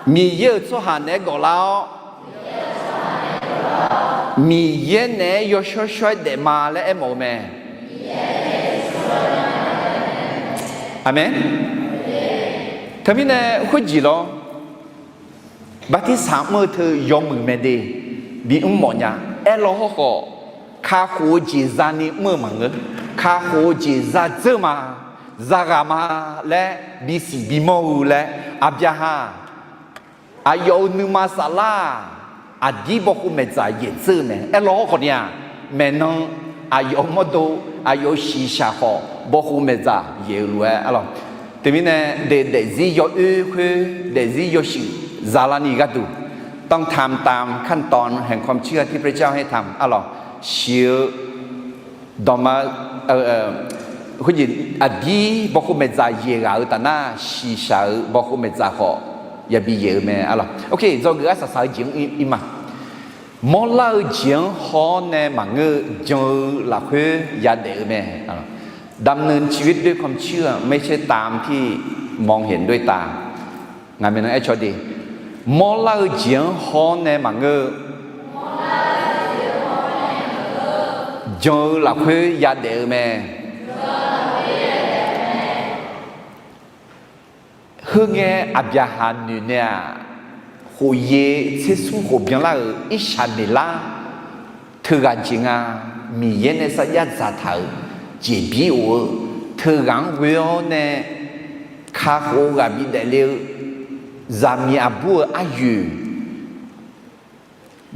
Miqyaer-euq tsawrhaq naeq-aer gawflar-awr, Miqyaer naeq-aer yawshawr shawr-aer daef ma laer aermawf-eu mae. Aqmeq. Teumirnae khoerjeq lawr, bartirsaq mr-eu teu yawmuiq mae de, bimr mawf nya. Aerlaw hawrkhawf, kakhof-eu jeq zani mr-eu maqngeur. Kakhof-eu jeq za dzeur ma, za ghaq ma laer bisiq bimawr-eu laer, Aqbyaqhaq aqyawf-euq nuima saflar-aq, aqdir bawkhov maeqdzaq yaeq dzeur-eu mae. Aerlaw hawrkhawf ni-aq, maeqnan aqyawf-euq mawrdo, aqyawf-euq shiqshaq khawf bawkhov maeqdzaq yaeq-eu lof-aer arlawq. Teumirnae daef daefzir yawoer khoer daefzir yawshuif zalarni gharduq, ต้องทำตามขั้นตอนแห่งความเชื่อที่พระเจ้าให้ทำ arlawq, shiq-eu dawqma, khoerjeq aqdir bawkhov maeqdzaq yaeq ghaq-eu taf nar, shiqshaq-euq bawkhov maeqdzaq khawf yabi yaeq-eu mae arlawq. Ok, dzawgeuf arsaq saq-eu jeq-anr ir ma. Mawrlar-eu jeq-anr haw-awr nae maqngeur-eu jan-eu lafkhoer yadaef-eu mae. ดำเนินชีวิตด้วยความเชื่อไม่ใช่ตามที่มองเห็นด้วยตา Ngaq maeqnan aercawq de, mawrlar-eu jeq-anr haw-awr nae maqngeur-eu jan-eu lafkhoer yadaef-eu mae. Heungae Aqbyaqhaq noeq nae-aq, khof ye tser smr khof byanlar-euq Irsaqmeqlar teughaq jeq nga. Miqyaer nae sarjax dzaqtaq-euq jeqbir of-eu teughaq-anr ghoe-awr nae kakhof-eu ghaq bidaef le-eu, zaqmiq aqbur-eu aryoeq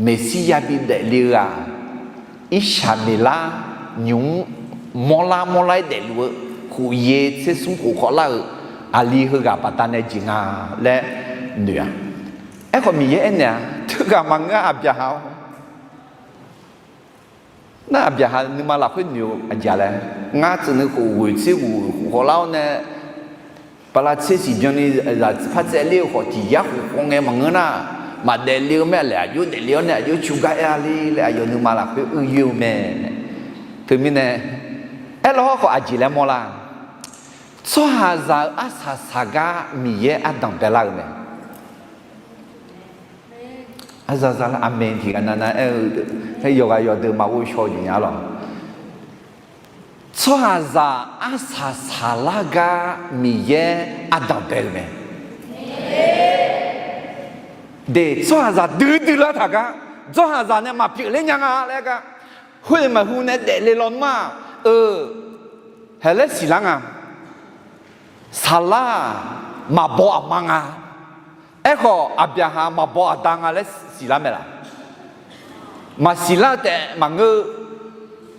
Meqsirya bidaef le-eu-aq, Irsaqmeqlar nymq-mr mawrlar mawrlar-aer daefluf-eu khof ye tser smr khof khawvlar-euq aqli heughaq baqdanae jeq nga laer noeq-a. Aerkhawf Miqyaer aernaeq-a, teughaq maqngeur-a Aqbyaqhaq-awr. Nar Aqbyaqhaq nuima lafkhoer noeq-eu aqjeq laer, ngar tsuif nuikhof ghoeq tser ghoeq khof khawvlar-awr nae, bala tser siq byanni zaq par tsaevler-eu khawf tiq yar khof khawv ngae maqngeur nar, maqdaef le-eu mae laer aqjox daefle-awr nae aqjox cu gar aer-a le laer aqyawf nuima lafkhoer uir yoer-eu mae. Teumirnae, aerlaw hawrkhawf aqjeq laer mawrlar, tsawrhaqzaq-euq arsaq saq gar Miqyaer ardanq baelar-eu mae. Arzaq zaq lar aqmeq tiqghaq navnav aer-eu, yawqghaq yawqdeuq maqghov shaw-eu jeq nya lawq. Tsawrhaqzaq arsaq saqlar gar Miqyaer ardanq bae-eu mae. De, tsawrhaqzaq duidui lar taq gar, tsawrhaqzaq nae maqpyeuf ler nya nga laer gar, khoer maqhu nae daefle lawnmr-aq, eu, haeq laer siqlar nga. Saqlar-aq, maqbaw aqma nga. Aerkhawf Aqbyaqhaq maqbaw aqda nga laer siqlar mae laq? Maqsiqlar-eu taef maqngeur-eu,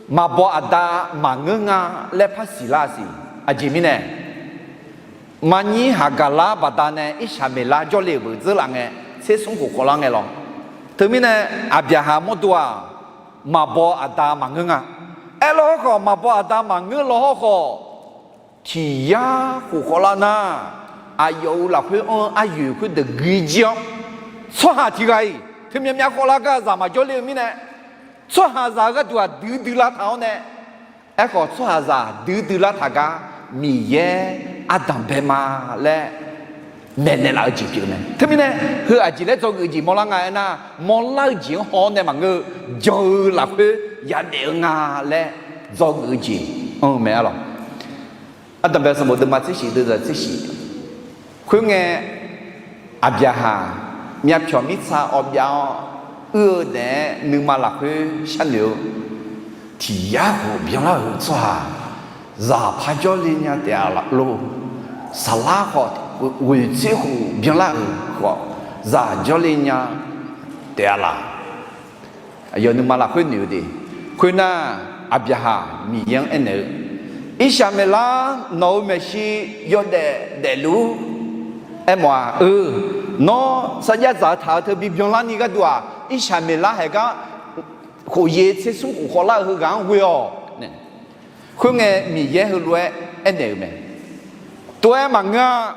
maqbaw aqda maqngeur nga laer par siqlar siq. Aqjeq mirnae, marnyir Haqgaqlar baqdanae Irsaqmeqlar jawrle-euq beuq dzeurlaf ngae, tser smr khof khawvlar ngae lawr. Teumirnae Aqbyaqhaq mawrdo-aq, maqbaw aqda maqngeur nga. Aerlaw hawrkhawf maqbaw aqda maqngeur law hawrkhawf, tiq yar khof khawvlar nar, aqyawf-euq lafkhoer anr-eu aryoeq khoerdeuq guijir-awr, tsawrhaq tiq ghaq-iq teu myavmyav khawvlar gar zaq maqjawr le-eu mirnae, tsawrhaqzaq-eu gharduq-aq duidui lar taq-awr nae, aerkhawf tsawrhaqzaq duidui lar taq gar Miqyaer ardanq bae ma laer maeqnaeq laf-eu jeq pyeuf mae. Teumirnae, heu aqjeq laer dzawgeuf jeq mawrlar nga aernar, mawrlar-eu jeq-anr haw-awr nae maqngeur-eu, jan-eu lafkhoer yadaef-eu nga laer dzawgeuf-eu jeq anr-eu mae arlawq. Ardanq bae sanqbof deuvma tser shif deuvzaq tser shif. Khoerngae, Aqbyaqhaq myavpyawq mirtsa awv byav-awr, uir-eu daef-aer nuima lafkhoer sharnoeq-eu, tiq yar khof byanlar-euq tsawrhaq zaq par jawrle nya taef-a lor. saqlar khawf, ghoeqtsoer khof byanlar-euq khawf, zaq jawrle nya taef-a laq. Aqyawf nuima lafkhoer noeq-eu de. Khoernar, Aqbyaqhaq Miqyaer-anr aernaeq-eu, Irsaqmeqlar nawq-euq maeqshi yawdaef daefluf-ur. Aermawf-aq, eu, nawr sarjax dzaq-eu taq-eu teu bibyanlarni gharduq-aq, Irsaqmeqlar haeq gar khof yaer tser smr khof khawvlar-eu heughaq-anr ghoe-awq. Khoerngae, Miqyaer heulof-aer aernaeq-euq mae. Tov-aer maqngeur-a.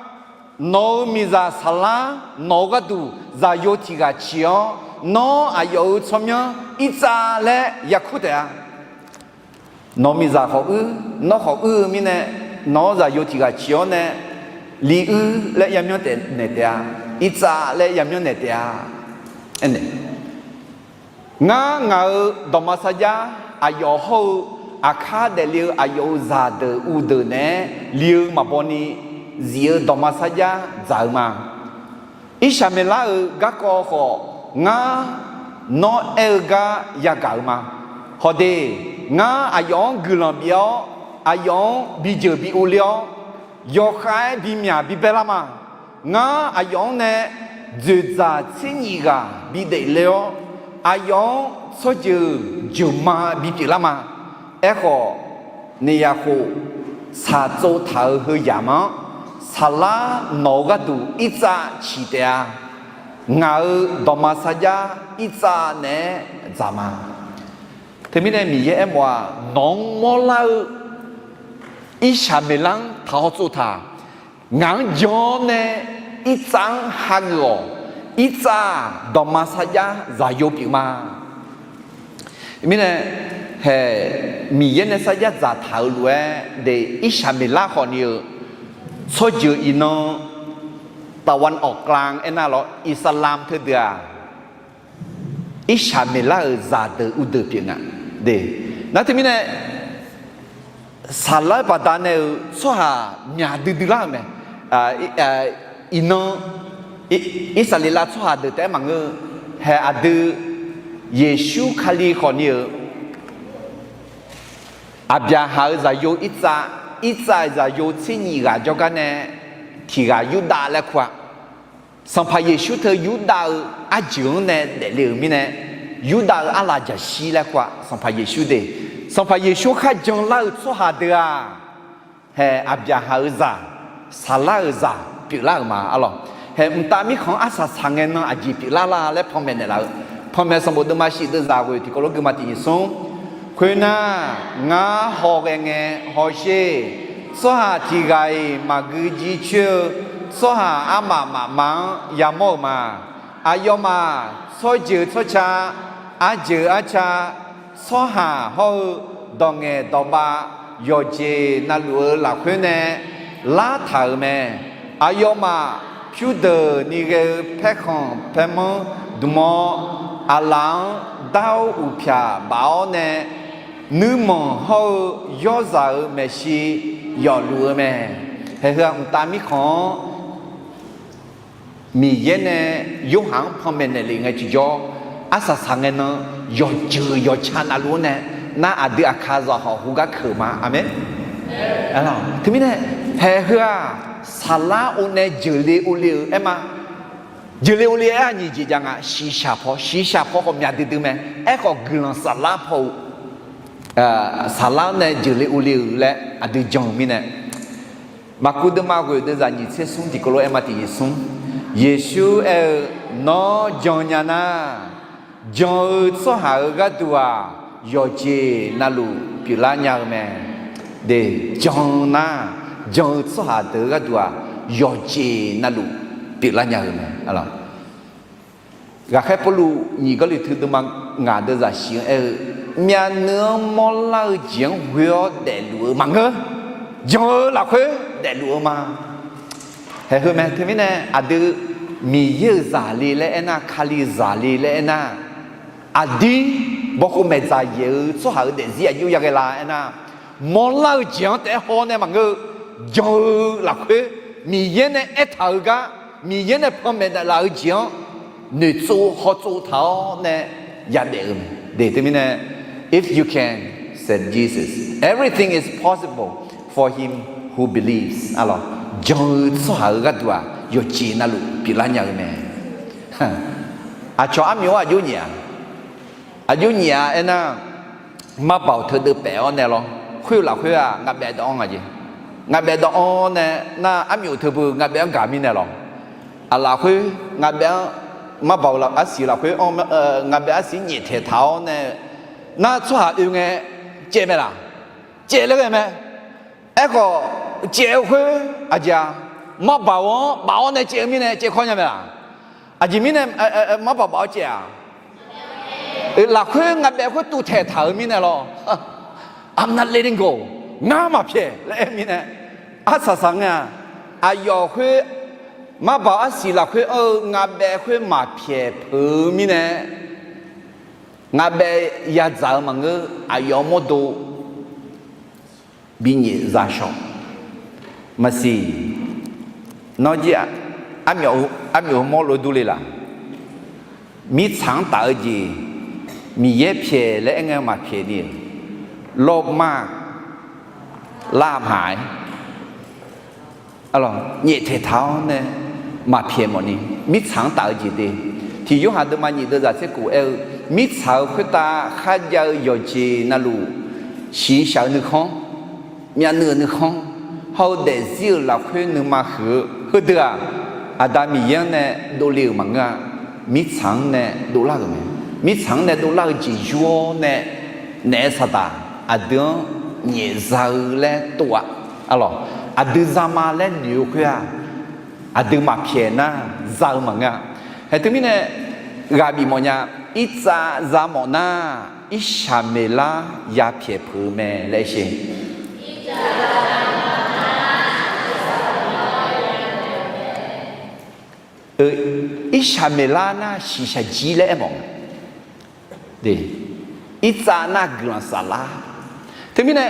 Nawq-euq miqzaq saqlar nawq-eu gharduq zaqyo tiq ghaq ciq-awr, nawr aqyawf-euq tsawrmyanr irtsav laer yakur taef-a. Nawq-eu miqzaq khawf uir, nawr khawf uir-eu mirnae, nawq-anr zaqyo tiq ghaq ciq-awr nae, li uir laer yamyanr taef naeq taef-a. Irtsav laer yamyanr naeq taef-a. Aernaeq, ngar ngaq-euq dawqma sarjax aqyawf hawr-eu aqkar daefle-eu aqyawf-euq zaqdeuq uvdeuq naeq-aer li-eu maqbawni zif-eu dawqma sarjax dzaq-eu ma. Irsaqmeqlar-euq garkawv khawf, ngar nawr aer-eu gar yagaq-eu ma. Hawde, ngar aqyawf-anr guiqlanq bif-awr, aqyawf-anr bijeuq bi urler-awr, yawkhav-aer bimyaq bibae lar ma. Ngar aqyawf-anr nae dzoeqdzaq tser nyif ghaq bidaef le-awr, aqyawf-anr tsawrjeuq jeuqma bipyeuf lar ma. Aerkhawf, naeq yaqkhof tsaqtsov taq-euq heuyaq ma-anr, saqlar nawq-eu gharduq irtsav ciq taef-a. Ngaq-euq dawqma sarjax irtsav naeq-aer dzaq ma. Teumirnae Miqyaer aermawf-aq, nawq-anr mawrlar-eu Irsaqmeqlar-anr taqhaw tsov taq. Ngaq-anr jan-awr nae irtsav-anr hageuf-awq. Irtsav-aq, dawqma sarjax zaqyo pyeuf ma. Mirnae, hae, Miqyaer nae sarjax dzaqtaq-euq lof-aer de, Irsaqmeqlar khawfni-eu tsawrjeuq iqnan ตะวันออกกลาง aernar lawr, Iqsaqlamq teudeuq-aq, Irsaqmeqlar-euq zaqdeuq uvdeuq pyeuf nga de. Nar teumirnae, saqlar-eu baqdanae-euq tsawrhaq myaq duidui lar-euq mae. Iqnan, Irsaqleqlav tsawrhaq deuq taef-aer maqngeur-eu, hae aqdui Yeqsur Kali khawfni-euq Aqbyaqhaq-euq zaqyo irtsav, irtsav-euq zaqyo tser nyif ghaq jawrgar nae tiq ghaq Yurdav laer kur-a. Sanqpaq Yeqsur teu Yurdav-eu arjeuq-anr nae daefle-euq mirnae, Yurdav-eu arlaf jaqshir laer kur-a. Sanqpaq Yeqsur de, Sanqpaq Yeqsur kharjan lar-eu tsawrhaq deuq-aq, hae Aqbyaqhaq-euq zaq, saqlar-euq zaq pyeuflar-euq ma arlawq. Hae mqtav mirkhanq-anr arsaq saqngae nan aqjeq pyeuflar la laer panmaeq naeqlaf-eu, Panmaeq sanqbof deuvma shif deuvzaq ghoeq tiqkawv lof-aer guima tiq nyiq smr. Khoernar, ngar hawghae ngae hawsher. Tsawrhaq tiq ghaq-iq maqgui jircoer-eu tsawrhaq armaf mafma-anr yamawr-euq ma. Aqyawfmaf tsawrjeuq tsawrca, arjeuq arca, tsawrhaq hawr-eu dawq ngaeq dawq bav yawqjeq navluf-eu lafkhoer nae lartaq-euq mae. Aqyawfmaf pyurdeuqni ghae-eu paerkhanq paermanr dmq-awr, aqlaf-anr dar-awr uqpyaq baf-awr nae, nuirmanq hawr-eu yawrzaq-euq maeqshi yawfluf-eu mae. Hae heu-aq mqtav mirkhanq-anr Miqyaer nae Yorhaq-anr panmaeq naeqlef ngae tiqjawr, arsaq saqngae nan yawqjeuq yawqca navluf-anr nae, nar aqdui aqkaqzaq hawq hu gar keuq ma. Aqmeq. Teumirnae, hae heu-aq, saqlar-awr nae jeuqle ovle-euq aer ma. Jeuqle ovle aer-aq nyiq jeq jav nga, shiqshaq paw, shiqshaq paw khawf myaq duidui mae. Aerkhawf guiqlanq saflar paw-eu, saqlar-awr nae jeuqle ovle-euq laer aqdui jan-eu mirnae, Maqkuv deuvma ghoeq deuvzaq nyiq tser smr tiqkawv lof-aer ma tiq nyiq smr. Yeqsur aer-eu, Nawr jan nya nar, jan-eu tsawrhaq-euq gharduq-aq, yawqjeq navluf pyeuflar nya-eu mae. De, jan nar, jan-eu tsawrhaq deuq-eu gharduq-aq, yawqjeq navluf pyeuflar nya-eu mae. Ghaqkhaer Pawrluv nyiq Gawrliqtu deuvma ngaq deuvzaq shif-anr aer-eu, myavnuiv-anr mawrlar-eu jeq-anr ghoe-awr daefluf-eu maqngeur. Jan-eu lafkhoer daefluf-eu ma. Hae heu mae. Teumirnae aqdui Miqyaer-euq zaqle laer aernar, Kali zaqle laer aernar, aqdir bawkhov maeqdzaq yaeq-eu tsawrhaq-euq daefzir aqjox yaghae la aernar, mawrlar-eu jeq-anr taef-aer haw nae maqngeur-eu, jan-eu lafkhoer Miqyaer nae aertaq-eu gar, Miqyaer nae panmaeq daeflaf-eu jeq-anr noeqtsov hawtsov taq-awr nae yadaef-eu mae. De teumirnae, if you can, said Jesus, everything is possible for him who believes. Arlawq, jan-eu tsawrhaq-euq gharduq-aq, yawqjeq navluf pyeuflar nya-eu mae. Aqcawq armyawf-anr aqjox nyaef-a, aqjox nyaef-a aernar, marbaoq teudeuv paef-awr nae lawr, khoer-eu lafkhoer-aq ngaqbaef dawv-anr nga jeq. Ngaqbaef dawv-anr nae nar, armyawf teu beu ngaqbaef-anr gaq mirnae lawr. Aq lafkhoer ngaqbaef-anr, marbaoq arsiq lafkhoer-anr, ngaqbaef arsiq nyaeftaeq taq-awr nae, nar tsawrhaq oe ngae caev mae laq? Caev laer ghae mae. Aerkhawf, caev-eu khoer aqjeq-a, marbaoq-anr baf-awr nae caev-eu mirnae caevkawr nya mae laq? Aqjeq mirnae marbaoq baf-awr caev-aq, lafkhoer ngaqbaef khoer tuvtaeq taq-euq mirnae lawr. I'm not letting go. Ngar maqpyaeq laer aer mirnae, arsaq saq ngae-aq, aqyawf khoer, marbaoq arsiq lafkhoer anr-eu ngaqbaef khoer maqpyaeq peuq-eu mirnae, ngaqbaef yadzaq-eu maqngeur. Aqyawf mawrdo binyaef zashawq. Maqsiq, nawr jir armyawf heu mawr lof durle laq? Mirtsaq-anr taf-eu jeq, Miqyaer pyaeq laer aer ngae maqpyaeq ni-euq, lawrma lar maqaer, nyaeftaeq taq-awr nae maqpyaeq mawfni, mirtsaq-anr taf-eu jeq de. Tiq Yorhaq deuvma nyiq deuv zaq tser kof aer-eu, mirtsaq-euq khoertav kharjav-eu yawqjeq navluf, shiqshaq-eu nuikhanr, myavnuiv-euq nuikhanr, hawr-eu daefzir-euq lafkhoer nuima huiq-eu heudeuq-aq, Aqda Miqyaer-anr nae dovle-euq maqngeur-a. Mirtsaq-anr nae dovlar-euq mae. Mirtsaq-anr nae dovlar-eu jeq yur-awr nae, naef saqdaq aqdui-anr nyaefza-eu laer tov-a. Aqlawq, aqdui zama laer noeq-eu khoer-aq, aqdui maqpyaeq nar za-eu maqngeur-a. Haeq teumirnae ghaq bif mawfnya, irtsav za mawf nar, irshaq maeqlar yapyaeq peuq-eu mae laer sher. Irshaq maeqlar nar shiqshaq jir laer aermawf nga. Irtsav nar guiqlanq saflar. Teumirnae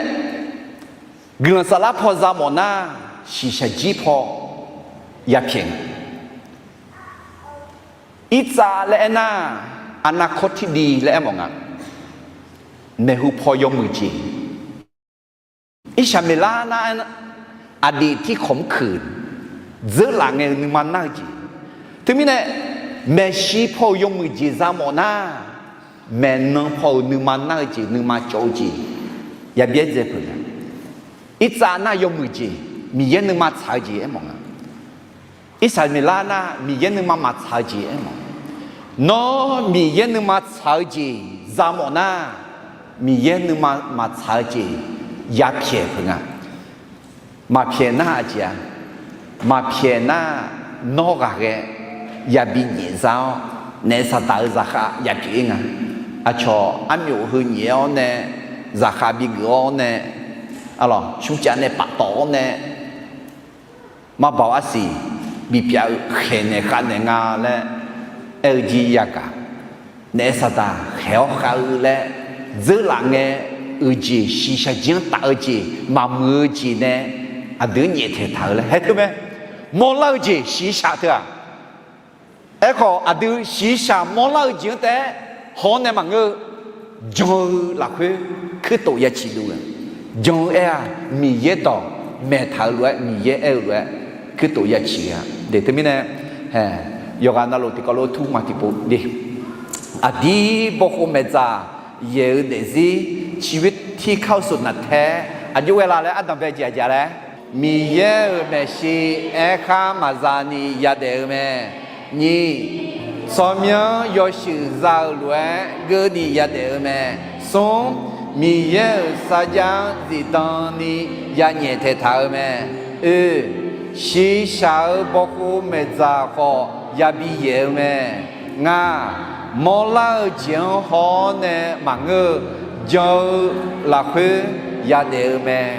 guiqlanq saflar paw za mawf nar, shiqshaq jir paw yapyaeq nga. Irtsav laer aernar, aqnav kawr tirdi laer aermawf nga. Maeqhu paw yawmuiq jeq. Irshaq maeqlar nar, aqdif tirkhawq mr keuq dzeurlaf ngae-eu nuima nar-eu jeq. Teumirnae maeqshi paw-euq yawmuiq jeq za mawf nar, maeqnan paw-euq nuima nar-eu jeq, nuima cawv-eu jeq, yabyaer dzae peuq nga. Irtsav nar yawmuiq jeq, Miqyaer nuima tsaq-eu jeq aermawf nga. Irshaq maeqlar nar Miqyaer nuima maqtsaq-eu jeq aermawf. Nawr Miqyaer nuima tsaq-eu jeq za mawf nar, Miqyaer nuima maqtsaq-eu jeq yapyaeq peuq nga. Maqpyaeq nar aqjeq-a, maqpyaeq nar nawr ghaqghae yabi nyaefza-awr, naef saqdaq-eu zaqkhav yapyaeq-ir nga. Aqcawq armyawf heu nyaef-awr nae, zaqkhav bigeuf-awr nae, aqlawq smrcav nae paftawf-awr nae, marbaoq arsiq bipyav-eu khaeqnaeq khavnaeq nga laer aer-eu jir yagaq. Naef saqdaq khaeq-awr khav-eu laer dzeurlaf ngae-euq jeq, shiqshaq jir-anr taf-eu jeq, maqmuiq-eu jeq nae aqdui-anr nyaeftaeq taq-eu laer haer teu mae. Mawrlar-eu jeq shiqshaq teu-aq, aerkhawf aqdui shiqshaq mawrlar-eu jeq-anr taef-aer haw-awr nae maqngeur-eu, jan-eu lafkhoer kuirtof yaciq dov-eu, jan-eu aer-aq Miqyaer dawq maeqtaq-eu lof-aer, Miqyaer aer-eu lof-aer kuirtof yaciq-a. Deuq teumirnae, yawqghaq navluf tiqkawv lof tur maq tiqpov de. Aqdir bawkhov maeqdzaq yaeq-eu daefzir ciqbir tirkar-eu soq naftaer aqjox ghae la laer ardanq bae jeq aqjeq laer, Miqyaer-euq maeqshi aerkhar maqza ni yadaef-eu mae. Nyiq, tsawrmyanr yawshuif za-eu lof-aer geur ni yadaef-eu mae. Smr, Miqyaer-euq sarjax-anr zifdan ni yanyaef taeqtaq-eu mae. Oe, shiqshaq-eu bawkhov maeqdzaq khawf yabi yaeq-eu mae. Ngaq, mawrlar-eu jeq-anr haw-awr nae maqngeur-eu, jan-eu lafkhoer yadaef-eu mae.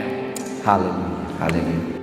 Haleluya, haleluya.